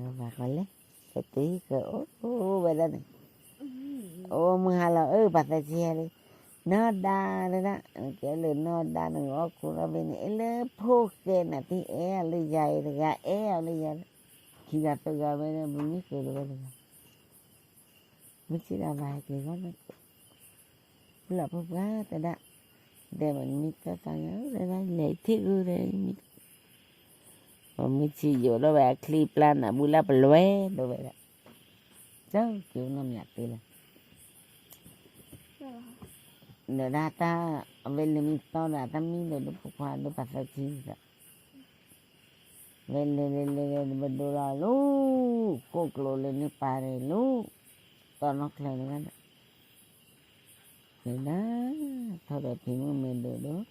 ဘၣ်ဃီလဲၣ်, ကတုၤကအိၣ်ဝဲဒၣ်န့ၣ်, အိၣ်မုၢ်ဟါလီၤ အၢ ပှၤသးဆံဟဲလံ, နီၢ်ဒါဒၣ်, ကဲလၢနီၢ်ဒါန့ၣ် အီၣ်ခူထီၣ်ဖဲန့ၣ် အဲၣ်လၢဖိၣ်ဃဲနၤတအဲၣ်အီၤလၢယၤအံၤတဂၤ အဲၣ်အီၤလၢယၤ, ခံဂၤသၢဂၤဝဲဒၣ် ပမ့ၢ်ဃုာ်လီၤဝဲတဂၤ မ့ၢ်ထံၣ်ဒၣ်ဘၣ်ဟဲက့ၤဂီၢ်န့ၣ်, ဖုလီၤဖိပှၢ်တဲဒၣ်, ဒဲးမ့ၢ်နမံသၢသီညါ တဲဒၣ်လဲၤထံၣ်ဂုၢ်ဒီးမံ, ပမ့ၢ်ထံၣ်ယိာ်ဒီးဝဲအချံပျၢ်နးဘူးလၢပလွဲဒိၣ်ဝဲဒၣ်, ကၠီက့ၤနီၢ်မၠးသ့လၢ ဒီးဒၣ်တၢ်, အဝဲလဲၤမံသီဒီးတၢ်မံဒီးဒိၣ်ဖိခွါဒိၣ်ပှၤသၢဆံဒီး ဝဲလဲၤလဲၤလဲၤလဲၤ ပဒိၣ်လီၤလူၤ, ကိၣ်ကျိၤလၢန့ၣ်ပာ်န့ၣ်လူၤ, တီၢ်နီၢ်ချၢန့ၣ်ဘၣ်န့ၣ်, လဲၤဒၣ်, ထီၣ်ဒီးဖံးမုၢ်မဲာ်ဒိၣ်ဒိၣ်,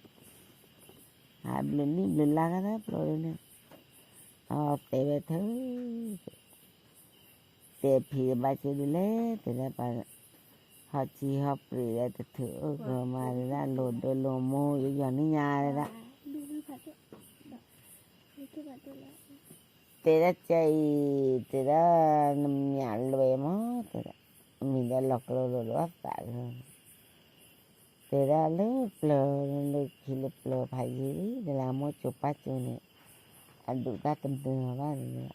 ဟးဘျုးနံၣ်ဘျုးလါကဒီးပျိလၢန့ၣ်, အတဲဝဲထၢ တဲဖံးဘၣ်က့ၤဒ်လဲၣ် တဲဒၣ်ပှၤ, ဟီၣ်စံဟီၣ်ပြံးဒီးတထုးအိၣ်ကမၤဒၣ်လိၤဒိလိၤမိၢ်ယယီၤန့ၣ်ညါဒၣ်, တဲဒၣ်ကဲအံၤ တဲဒၣ်နမၠးလွဲမး တဲဒၣ်, မံၤဒီးလီၤကျိလိၤလိၤအသးလီၤ တဲဒၣ်လၢပျၢၤလၢခံလၢပျၢၤဖးယံၤလံ ဒ်လၢအမိၢ်ကၠိပၢ်ကၠိန့ၣ်, အဒုးတၢ်တမုာ်ဘၣ်န့ၣ်,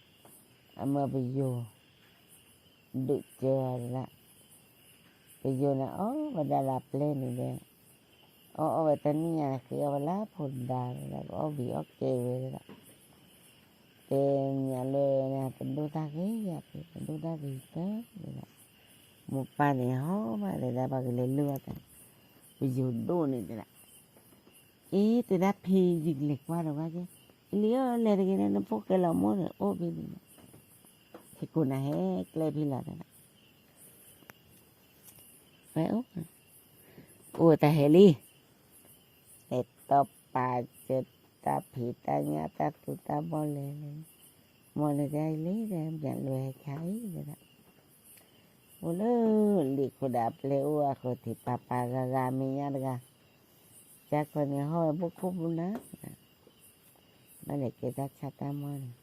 အမၢပယိၤ, ဒုးကၢအီၤဒၣ်, ပယိၤန့ၣ်အီၣ်ဝဲဒၣ်လၢပျဲၢ်န့ၣ်ဒီး, အီၣ်အီၣ်ဝဲတနံၣ်ညါန့ၣ် ဃ့အီၣ်ဝဲလၢဖိဒါဒၣ် ကအီၣ်ဘံၣ်အီၣ်ကဲဝဲဒၣ်, တဲမ့ၢ်လၢ ပဒိၣ်တၢ်ဂ့ၤယၤဖဲ ပဒိၣ်တၢ်ဂ့ၤတၢ်ဒၣ်, မိၢ်ပၢ်န့ၣ်ဟီဘၣ်တဲဒၣ် ပှၤကလဲၤလၢအသး, ပယိၤဒိၣ်န့ၣ်တဲဒၣ်, အ့ တဲဒၣ်ဖံ ယကလဲၤကွၢ်ဒီးဝဲကဲ, လံၤဧၢ လဲၤတဂ့ၤန့ၣ် နဖိၣ်ဃဲလီၤမိၢ်န့ၣ် အိၣ်ဖဲန့ၣ်, ဟဲကိးနၤဟဲကျဲဖံလီၤတဲဒၣ်, ဝဲအိၣ်, အိၣ်တၢ်ဟဲလံ, လဲၤတီပာ်ကၢတၢ်ဖံးတၢ်ညၣ်တၢ်သူတၢ်ဘီၣ်လဲၣ်, မ်နတဲလံ မ့ၢ်လွဲဟဲခါအံၤတဲဒၣ်, အိၣ်လၢလံာ်ခိၣ်ဒၣ်ပျဲၢ်အိၣ်အဃိ ထံၣ်ပၢ်ပၢ်ဂၤဂၤမဲာ်ညါတဂၤ, ကၢ်ခီန့ၣ်ဟီၣ်ဝဲဘိၣ်ခိၣ်ဘိၣ်နၢ်, ဘၣ်လဲၤကဲတၢ်ဆါတၢ်မီၢ်န့ၣ်,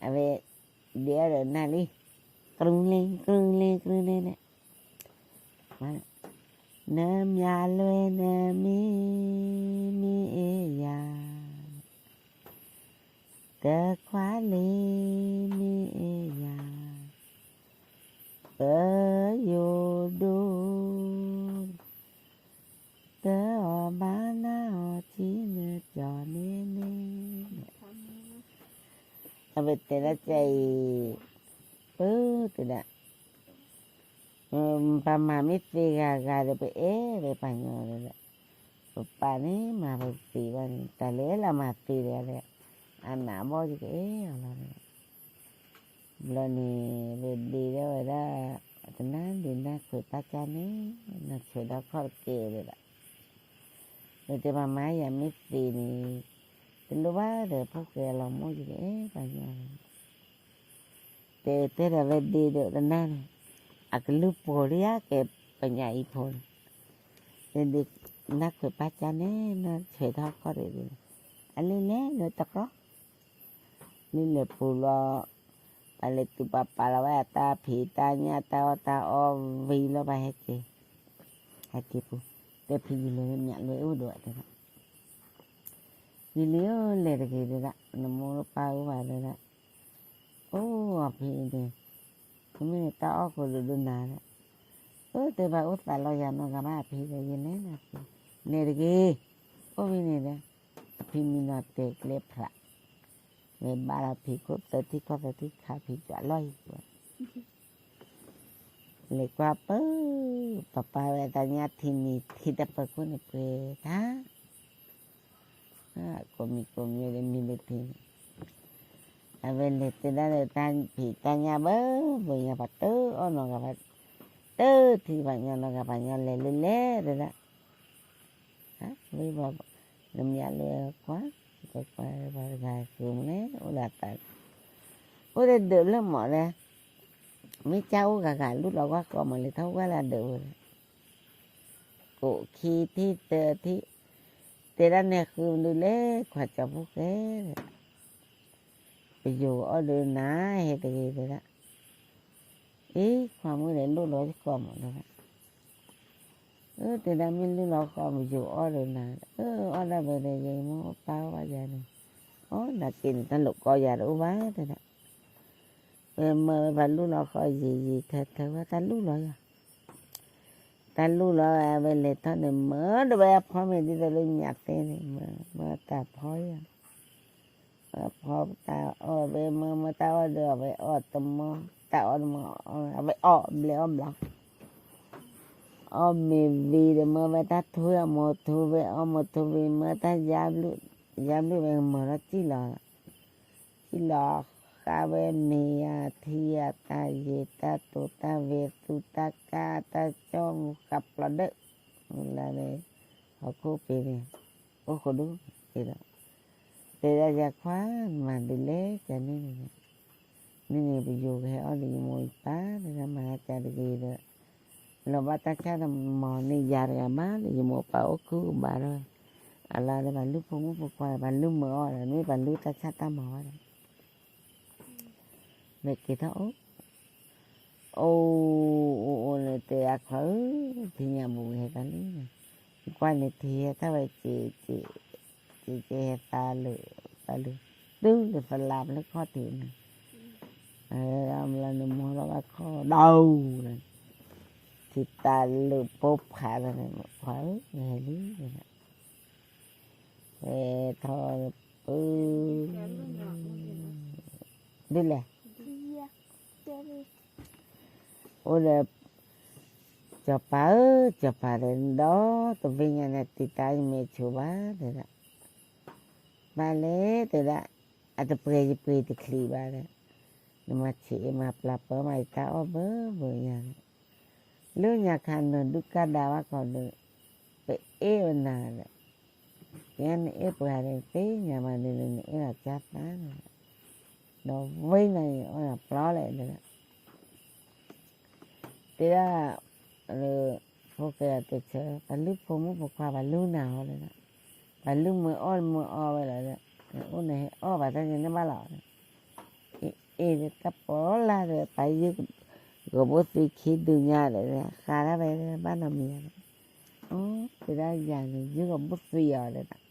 အဝဲ ဒ်အဒီးနၢ်လံ, ကြူလဲၣ် ကြူလဲၣ် ကြူလဲၣ်န့ၣ်, နမ့ၢ်လွဲနမ့ၢ် မ့ၢ်အဲၣ်ယၤ, တခွါလ့ၤ မ့ၢ်အဲၣ်ယၤ, ပယိၤဒိၣ်, တအီၣ်ဘၣ်နၤအီၣ်ထံနကၠီၣ်န့ၣ်န့ၣ်, အဝဲတဲဒၣ်ကအံၤ, ပတဲဒၣ် ပမၤမ့ၢ်သ့ဂၤဂၤဒီး ပအဲၣ်ဝဲပှၤညီဒီး, ပပၢ်န့ၣ်မၤပသ့ဘၣ်န့ၣ် တၢ်လၢလၢမၤသ့ဒီး, အနးဘီယကအဲၣ်အီၤလီၤ, ဘျီန့ၣ် ဝဲဒ့ဒၣ်ဝဲဒၣ်, တနၤဒ့နၢ်ခွဲးပၢ်ကၢ်န့ၣ်, နဆဲးဒီခီၣ်တကဲဝဲဒၣ်, ဝဲတဲပှၤမၤယၤမ့ၢ်သ့န့ၣ်, တလိၣ်ဘၣ်ဒီးဖိၣ်ဃဲလီၤမိၢ်ယကအဲၣ်ပှၤညီ တဲတဲဒီးဝဲဒ့ဒီးတနၤန့ၣ်, အကလုၢ်ပိာ်လံဧါကဲပညၣ်အံၤဖိန့ၣ်, ဒ့ဒ့နၢ်ခွဲးပၢ်ကၢ်န့ၣ် နဆဲးထီၣ်ခီၣ်တကဲန့ၣ်, အလံၤလဲၤလၢတကြီ, လံၤလဲၤပူၤလီၤ, ပှၤလဲၤတုၤပှၤပာ်လီၤဝဲအတၢ်ဖံးတၢ်ညၣ်တၢ်အီၣ်တၢ်အီဝံၤလီၤ ပှၤဟဲက့ၤ, ဟဲက့ၤပူၤ, တဲဖံယံာ်လၢမ့ၢ်လွဲအိၣ်ဒီးတဲဒၣ် ယလံၤဧၢ လဲၤတဂ့ၤတဲဒၣ် နမိၢ်ပၢ်အိၣ်ဘၣ်တဲဒၣ်, အိၣ်အီၤဖံန့ၣ်, မ့ၢ်တၢ်အီၣ်ကိးဒိၣ်ဒိၣ်နၤဒီး, အၢ တဲဘၣ်အိၣ်သးလီၤယၤနီတဂၤဘၣ်အဖံဒီး ယလဲၤနၤဖံ, လဲၤတဂ့ၤ, အိၣ်ဖဲန့ၣ်ဒီး, အဖံမံနီၤတဲာ်ကျဲဖျး, လဲၤဘၣ်လီၤဖံခိၣ်သၢထံၣ်ခီၣ်သၢထံၣ်ခးဖံကွၢ်လီၢ်ယံၤကွၢ် လဲၤကွၢ်ပၢ, ပပၢ်ဝဲတၢ်ညၣ်ထံနံၤထံတပၢၤခိၣ်န့ၣ် ပှဲၤထါ, ကိးမံၤကိးမံၤဒီးမံၤလၢထံန့ၣ်, အဝဲလဲၤတဲဒၣ်လၢတၢ်ဖံးတၢ်ညၣ်ဘၢဘၢညါ ပှၤတအီၣ်နီတဂၤဘၣ်, တထံၣ်ပှၤညီနီတဂၤ ပှၤညီလဲၤလၢလဲၤတဲဒၣ် ဝဲဘၣ်, နမ့ၢ်လၢကွၢ်, ကွၢ်ပှၤတဂၤဃုမလဲၣ် အိၣ်လၢသး, အိၣ်ဒီးဒၢးလၢမးလဲၣ်, မ့ၢ်ကၢ်အိၣ်ဂၤဂၤ လူလီၤကွၢ်ဃီမး လဲၤထီၣ်ဝဲလၢဒၢးဝဲ, ကိးခံထံၣ်သၢထံၣ်, တဲဒၣ်နဲဃုမနုၤလဲၣ် ခွါကၠီၤဖိၣ်ဃဲ ပယိၤအီၣ်ဒီးနၤ ဟဲတဂ့ၤတဲဒၣ်, အ့ ခွါမုၣ်ဒီး လူလီၤဃီမးတဲဒၣ်, အၢ တဲဒၣ်မ့ၢ်လူလီၤဃီမး ယိၤအီၣ်ဒီးနၤ, အၢ အီၣ်ဒၣ်ဝဲဒီး ယမိၢ်ပၢ်ဝဲယၤန့ၣ်, အီၣ်နၤက့န့ၣ် တၢ်လိာ်ကီယၤတအိၣ်ဘၣ်တဲဒၣ်, ဝဲမၢဝဲပှၤလူလီၤဃီယံာ်ယံာ်ထၢထၢဝဲ တၢ်လူလီၤယၤ တၢ်လူလီၤဝဲလဲၤထီၣ်န့ၣ် မၢဒီးဝဲအဖီမ့ၤဒ်သိးလၢညၣ်သ့န့ၣ် မၢ မၢတၢ်ဖီယၤ, အဖီတၢ်အီၣ်ဝဲ မၢမၢတၢ်အီၣ်ဒီး အဝဲအီၣ်တမီ တၢ်အီၣ်တမီ အဝဲအီၣ်ဘျဲးအီၣ်ဘျီ အီၣ်မ့ၤဝံၤဒီး မၢဝဲတၢ်ထူအီၣ်မိၢ်ထူဝဲ အီၣ်မိၢ်ထူဝံၤ မၢတၢ်ယါဘျုး ယါဘျုးဝဲမၢလီၤစံၣ်လီၤ စံၣ်လီၤဃာ်ဝဲမ့ၤယၤ ထံယၤ တၢ်ယံၤ တၢ်တိၤ တၢ်ဝ့ၤ သူတၢ်ကါ တၢ်ကၠီမူၤဃာ်ပျီဒၢး မုၢ်လၢ်ဝဲ ဟီၣ်ခိၣ်ဖဲန့ၣ် အိၣ်ဃိဒိၣ်က့ၤဒီး တဲဒၣ်ယၤခွါ မၤဒ်လဲၣ်ကန့ၣ်န့ၣ် န့ၣ်န့ၣ် ပယိၤကဟဲအီၣ်ဒီးယမိၢ်ယပၢ် တဲဒၣ်မၤတၢ်တဂ့ၤဒီး လီၤဘၣ်တၢ်ဆၣ်တမီၤန့ၣ် ယၤတဂၤမးဒီး ယမိၢ်ပၢ်အိၣ်ခုၣ်ဘၣ်ဒီး အလါဒီး ပှၤလုၢ်ဖိမုၣ်ဖိခွါ ပှၤလုၢ်မၢအီၣ်ဒီး မ့ၢ်ပှၤလုၢ်တၢ်ဆၣ်တၢ်မီၤဝဲဒီး မ့ၢ်က့ၤထီၣ်အိၣ် အိၣ်အိၣ်အိၣ်န့ၣ် တဲအခွါဧၢ ထံညၣ်ဘူးဟဲသးလံန့ၣ် ကွၢ်န့ၣ်ထံဟဲထီၣ်ဝဲက့ၤက့ၤ က့ၤက့ၤဟဲသးလၢ သးလၢ တုၤလၢသလးဖျၢၣ်ခီၣ်ထံးန့ၣ် အလါန့ၣ် မီၢ်လီၤဘၣ်ခီၣ်ဒီး ထံတၢ်လၢပိၢ်ဖးလီၤန့ၣ် ခွါဧၢ နဟဲလံ ဟဲထီၣ်ပၢ ဒ်လဲၣ်, အိၣ်ဒီး စီၤပၤဧၢ, စီၤပၤဒီး ဒီတဘ့ၣ်ညါန့ၣ် တံၤသးယမဲာ်ဆိးဘၣ်တဲဒၣ်, ဘၣ်လဲၣ်တဲဒၣ်, အတပှဲၤယပှ့ၤတချံးဘၣ်ဒီး, နမၤဆံးအ့ၣ်မၤပျၢ်ပၢမၤယတၢ်အီၣ်ဘၢဘၢညါန့ၣ်, လၢညါခါနဒုးကါဒါဘၣ်ခီဒီး, ပအ့ၣ်ဝဲနၤဒီး, ကဲနအ့ၣ်ပှၤဒီး သ့ၣ်ညါမးဒ်လဲၣ် နအ့ၣ်လီၤကၢ်သးန့ၣ်, ဒီးဝဲနၤအံၤအီၣ်ဒီးပျီလဲၣ်တဲဒၣ် တဲဒၣ်, ဖိၣ်ဃဲအတဆၢ ပလုၢ်ဖိမုၣ်ဖိခွါ ပလုၢ်နၤဟီတဲဒၣ်, ပလုၢ်မ့ၢ်အီၣ်မ့ၢ်အီၣ်ဝဲလီၤဒီး, နအိၣ်န့ၣ်ဟဲအီၣ်ဘၣ်တၢ်န့ၣ်န့ၢ်ဘၣ်လီၤ, အ့ၣ် တၢ်ပီလၢ်ဒီး ပာ်ယုၢ် ဂီၤဘိသံခံဒုးညါဒီး ဃါဒၣ်ဝဲဘၣ်နီတမံၤ, တဲဒၣ်ယၤန့ၣ် ယုၢ်ဂီၤဘိသံအီၤတဲဒၣ်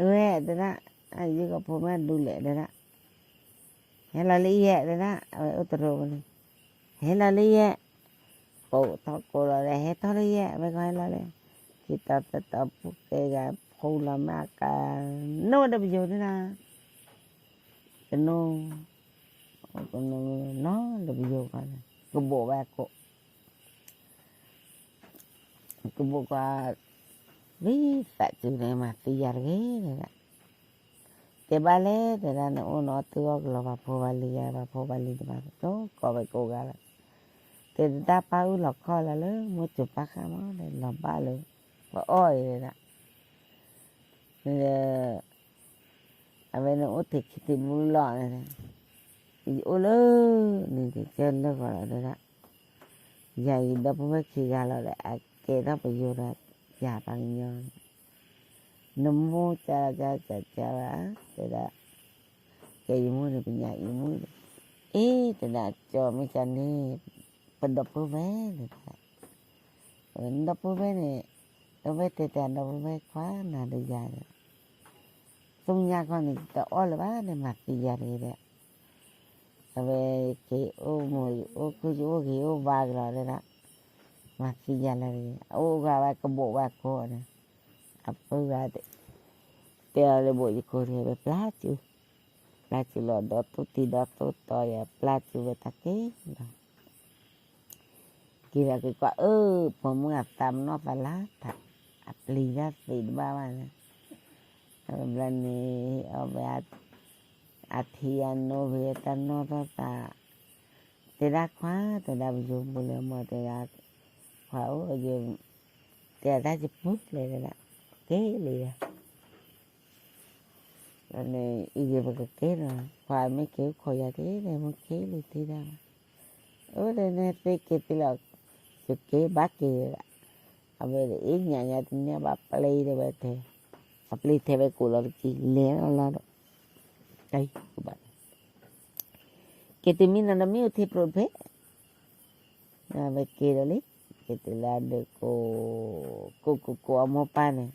ဝဲတဲဒၣ်, အယုၢ်ကဖိမ့ၢ်ဒူလဲၣ်တဲဒၣ်, ဟဲလီၤလၢယဲၢ်တဲဒၣ်, အဝဲအိၣ်တရိးဝဲန့ၣ်, ဟဲလီၤလၢယဲၢ်, ကိးထီၣ်ကိးလီၤဒီး ဟဲထီၣ်လၢယဲၢ် အဝဲကီဟဲလီၤလၢ, ခံတီၤသၢတီၤဖိၣ်ဃဲဂၤ ဖိလီၤမၢ်ကၤ, နီၢ်ဒီးပယိၤန့ၣ်နၤ, တနီၤ, ကနီၤလီၤလၢပယိၤဃီန့ၣ် ကဘိးဝဲကိး ကဘိးကွၢ်, ဝံသးစူၤန့ၣ် မၤသံယၤတဂ့ၤတဲဒၣ်, တဲဘၣ်လဲၣ်တဲဒၣ် နအိၣ်နအီၣ်တုၤအီၣ်ကလီၤ ပှၤဖိပှၤလံၤယၤ ပှၤဖိပှၤလံၤတဘၣ် ကိးဝဲကိးဂၤလီၤ, တဲတၢ်ပၢ်အုၣ်လီၤခီၣ်လီၤလၢ မိၢ်စိၤပၢ်ဃၢ်မး လီၤဘၣ်လၢ ပအီၣ်အံၤတဲဒၣ် ဒီး အဝဲန့ၣ်အိၣ်တ့ၢ်ခံတ့ၢ်ဘျုးလီၤန့ၣ်, ယအိၣ်လၢ န့ၣ်တကၢၢ်လၢဂီၤလီၤတဲဒၣ်, ယၤအံၤဒီပုၢ်ဝဲၢ်ခံဂၤလီၤဒီး အကဲထီၣ်ပယိၤဒီး ယၤပှၤကညီ, နမိၢ်ကၢ်ကၢ်ကၢ်ကၢ်ဘၣ် တဲဒၣ်, ကဲယမိၢ်န့ၣ် ပညါအံၤမုၣ်, အ့ တဲဒၣ် ကၠီမ့ၢ်ကၢ်န့ၣ် ပဒီပုၢ်ဝဲၢ်န့ၣ်တဲဒၣ် ဒီပုၢ်ဝဲၢ်န့ၣ်, ဒီပုၢ်ဝဲၢ်တဲတၢ်ဒီပုၢ်ဝဲၢ်ခွါနၤဒီးယၤဒီး, သုညါခီန့ၣ် တအီၣ်လၢၤဘၣ်န့ၣ် မၤသံယၤတဂ့ၤဒီး, အဝဲက့ၤအိၣ်မိၢ်ယအိၣ် ခုယအိၣ်ဂ့ၤအိၣ်ဝါကလီၤတဲဒၣ်, မၤသံယၤလၢၤတဂ့ၤ အအိၣ်ဂၤဝဲကဘိးဝဲကိးန့ၣ်, အပုၢ်ဂၤ တဲအီၤလၢဘိးယကိးတဂ့ၤ ဝဲပျၢ်စု, ပျၢ်စုလီၤဒီးသူၣ်တံၢ်ဒီးသူၣ်တီၤယၤ ပျၢ်စုဝဲတၢ်က့ၤလီၤ က့ၤဒီးက့ၤကွၢ်အၢ ပိာ်မုၣ်အသးမနီၢ်သးလါထး, အပျံၤတၢ်သ့တဘၣ်ဘၣ်န့ၣ်, အဝဲဘျီန့ၣ် အီၣ်ဝဲ အထံအနိဝဲတၢ်နီၢ်ထီၣ်သး, တဲဒၣ်ခွါ တဲဒၣ်ပယိၤဘူးလၢမီၢ်တဲဒၣ်, ခွါအိၣ်ယိၤ, တဲဒၣ်တၢ်ယပူၤလဲၣ်တဲဒၣ်, က့ၤလံဒီး န့ၣ် အံၤယပကက့ၤလီၤ, ပှၤမ့ၢ်က့ၤအိၣ်ခိးယၤတ့ၢ်ဒီး မ့ၢ်က့ၤလံတ့ၢ်ဒၣ်, အိၣ်ဒီးန့ၣ်သ့က့ၤသ့လီၤ, ယက့ၤဘၣ်က့ၤဒီး, အဝဲဒၣ်အ့ၣ်ညါညါတန့ၢ်ဘၣ်ပျဲဒီးဝဲထဲ, အပျဲထဲဝဲကိးလီၤတက့ၤ လဲၤလီၤလီၤဒီး, က့ၤတုၤမံနီၤဒီးမ့ၣ်အူထံပြိးတဖျၢၣ် ဝဲက့ၤဒီးလံ, က့ၤတုၤလၢအဒၢးကိး, ကိးကိးကိးအမိၢ်ပၢ်န့ၣ်,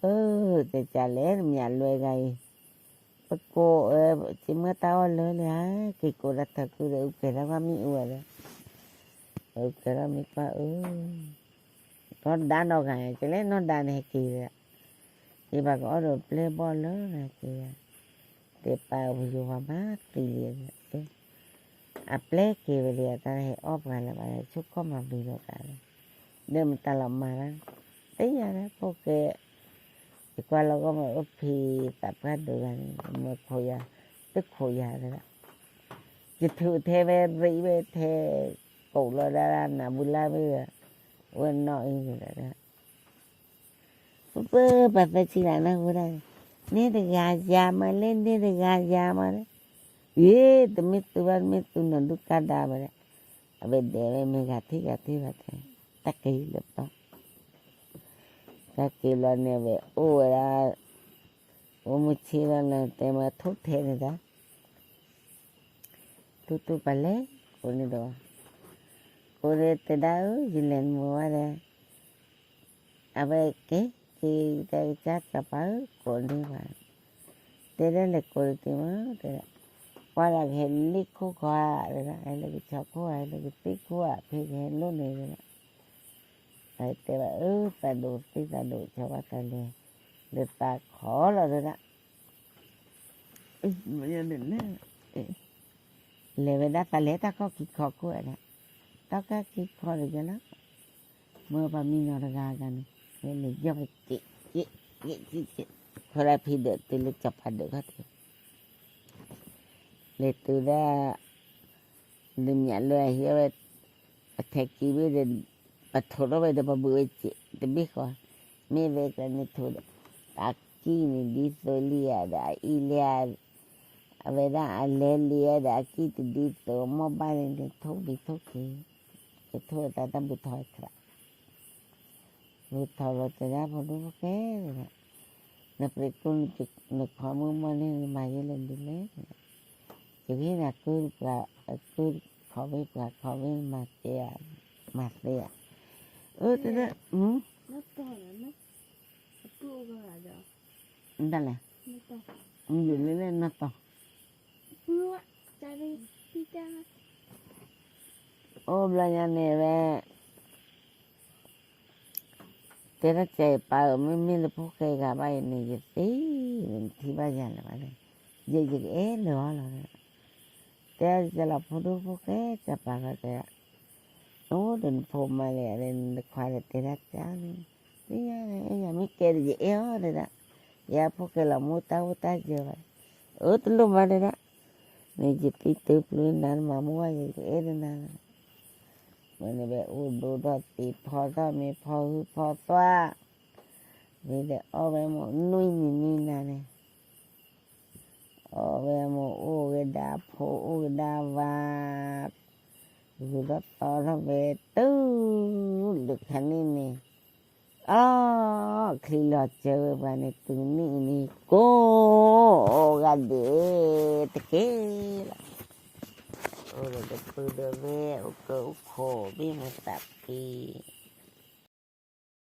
အၢ တဲကလဲၣ် နမ့ၢ်အလွဲဂၤအံၤ, ပကိးအၢ က့ၤမၢတၢ်အီၣ်လၢလၢဧါ, က့ၤကိးလၢထၢၣ်ကုဒီး အုၣ်ကဲၤထီၣ်ကွၢ်မ့ၣ်အူဝဲဒီး, အုၣ်ကဲၤထီၣ်မ့ၢ်ကွၢ်အၢ နီၢ်ဒါနီၢ်ဂၤ ကလဲၣ်နီၢ်ဒါန့ၣ်ဟဲက့ၤဒီး, ယဘၣ်ကအီၣ်ဒီးပျဲၢ်ဘီၣ်လၢနက့ၤ, တဲပၢ်ပယိၤပှၤမၤသံလံ, အပျဲၢ်က့ၤဝဲလံ တၢ်ဟဲအီၣ်ပှၤလၢၤဘၣ် ဆိကမိၣ်မၤဘျုးဒီးသးလီၤ, ဒီးမတၤလီၤမၤလၢ, သ့ၣ်ညါလၢဖိၣ်ဃဲ, ယကွၢ်လီၤဂီၢ်မးအိၣ်ဖံးသးပှၢ်ဒိးဂၤန့ၣ် မၢခိးယၤ, တခိးယၤဒၣ် ယထုးထဲဝဲရံးဝဲထဲ, ကိးလီၤဒၣ်နၢ်ဘူလါဝဲ, ဝဲနီၢ်အံၤန့ၣ်ဒီး, ပပၢ်ပှၤသၢဆံလၢနၢ်ဟူဒၣ်, န့ၢ်တဂၤယၤမးလဲၣ် န့ၢ်တဂၤယၤမးလဲၣ်, ယ့ တမ့ၢ်သုဘၣ် တမ့ၢ်သုနီၢ်ဒုးကါဒါဘၣ်ဒီး, အဝဲဒဲးဝဲမ့ၢ်ဂၤထံၣ်ဂၤထံၣ်ဘၣ်တဲ, တၢ်က့ၤလၢပျီ တၢ်က့ၤဘျီန့ၣ် အဝဲအိၣ်ဝဲဒၣ်, အိၣ်မူဆ့လီၤန့ၣ်တဲမးထိၣ်ထဲန့ၣ်ဒီး, ထူထူပှၤလဲၤ, ကိးန့ၣ်ဒီး, ကိးန့ၣ်တဲဒၣ်ဧၢ ယလဲၤနမုာ်ဝဲဒီး, အဝဲက့ၤ, က့ၤတဲကစၢ်စီၤပၤဧၢ ကိးန့ၢ်ပှၤ, တဲဒၣ်လဲၤကိးတ့ၢ်မး, တဲဒၣ်, ကွၢ်လၢကဟဲလံၣ်ခိၣ်ခီဧါ, တဲဒၣ် ဟဲလၢကဆီခိၣ်ဧါ ဟဲလၢကသံၣ်ခိၣ်ဧါ ဖဲကဟဲလိၣ်န့ၣ်တဲဒၣ်, အတဲဘၣ်အၢ သးဒိၣ်သံၣ်သးဒိၣ်ဆီဘၣ်သးလဲၤ, လၢသးခီလီၤတဲဒၣ်, မ့ၢ်န့ၣ်လဲၣ်, လဲၤဝဲဒၣ်သးလဲၤတၢ်ခီၣ်ခံခီခိၣ်ဝဲဒၣ်, တၢ်ခီၣ်ခံခီတက့ၢ်လီၤ, မ့ၢ်ပှၤမံနီၤတဂၤဂၤန့ၣ်, ဝဲလဲၤယီၢ်ဝဲက့ၤ, က့ၤ, က့ၤ, က့ၤ, က့ၤ, ဖဲဒၣ်ဖံဒၢးတုၤလၢစီၤပၤဒၢးခီၣ်ထံး, လဲၤတုၤဒၣ် လၢညါလၢအဟံးဝဲ, ပထဲးကံဘ့ၣ်ဒီး, ပထိးထီၣ်ဝဲဒီးပဘုးဝဲစ့းတဘ့ၣ်ဃီ, မ့ၢ်ဝဲကန့ၣ်ထိးဒီး, တၢ်ကံၣ်န့ၣ်ဒ်သိးလံဧါဒီးအအံၤလံ, အဝဲဒၣ်အလဲၤလံဧါဒီးအကံၣ်တဒ်သိး မိၢ်ဘၣ်န့ၣ်န့ၣ်ထိၣ်ဘံးထိၣ်ခံ, ကထိၣ်တၢ်တၢ်ဘုးထီၣ်ခရး ဝံၤထီၣ်လီၤတဲဒၣ်ဖိဒိၣ်ဖိၣ်ဃဲ, နပှ့ၤကူ နခွါမုၣ်မီၢ်န့ၣ် နမၤယဲလဲၣ်ဒ်လဲၣ်, ယဂ့ၢ်နၤကုပှၤ, ကုခီဝ့ၢ်ပှၤခီဝ့ၢ်မၤသ့ဧါ, မၤသ့ဧါ, အၢတဲဒၣ်, တၢ်လဲၣ်, မုၢ်လၢလၢနီၢ်တီၤ, အိၣ်ဘျီညါန့ၣ်ဝဲ တဲဒၣ်ကဲအံၤပၢ်ဧၢ မ့မ့ၢ်လၢဖိၣ်ဃဲဂၤဘၣ်အံၤန့ၣ် ယသ့, နထံၣ်ဘၣ်ယၤလၢၤဘၣ်န့ၣ်, ယယကအဲၣ်လၢအီၤလီၤ, တဲကဲလီၤဖိဒိၣ်ဖိၣ်ဃဲ စီၤပၤဃီတဲဒၣ်, အိၣ်ဒီးနဖိမါလဲၣ်, နခွါဒီးတဲဒၣ်ကန့ၣ်, သ့ၣ်ညါန့ၣ် အဲၣ်ယၤမ့ၢ်ကဲဒီးယအဲၣ်အီၤတဲဒၣ်, ယဖိၣ်ဃဲလီၤမူတၢ်အိၣ်တၢ်ယၢၤဘၣ်, အၢတလိၣ်မးတဲဒၣ်, န့ၣ်ယသံတုၤပျုၤနၤနမၤမူဘၣ်ယကအဲၣ်ဒီးနၤလီၤ မ့ၢ်န့ၣ်ဝဲအိၣ်ဒိဒီးသံၣ်ဖီထီၣ်မ့ၤဖီဟုဖီသွါ, မ့ၢ်ဒီးအီၣ်ဝဲမိၢ်နွံနံၤနွံနၤန့ၣ်, အီၣ်ဝဲမိၢ်အိၣ်ကဒါဖိအိၣ်ကဒါဝၤ, ဂုာ်ထီၣ်သီထီၣ်ဝဲတုၤလၢခါန့ၣ်န့ၣ်, အီၣ်ချံလီၤစၢၤဝဲပှၤန့ၣ် တုၤနံၣ်အံၤန့ၣ် ကိးဂၤဒဲးတက့ၢ်လီၤ. အိၣ်ဒီးတပုၢ်ဒီးဝဲၢ် အိၣ်ကၢအိၣ်ခိး ဘ့ၣ်မုာ်သးဖှံ,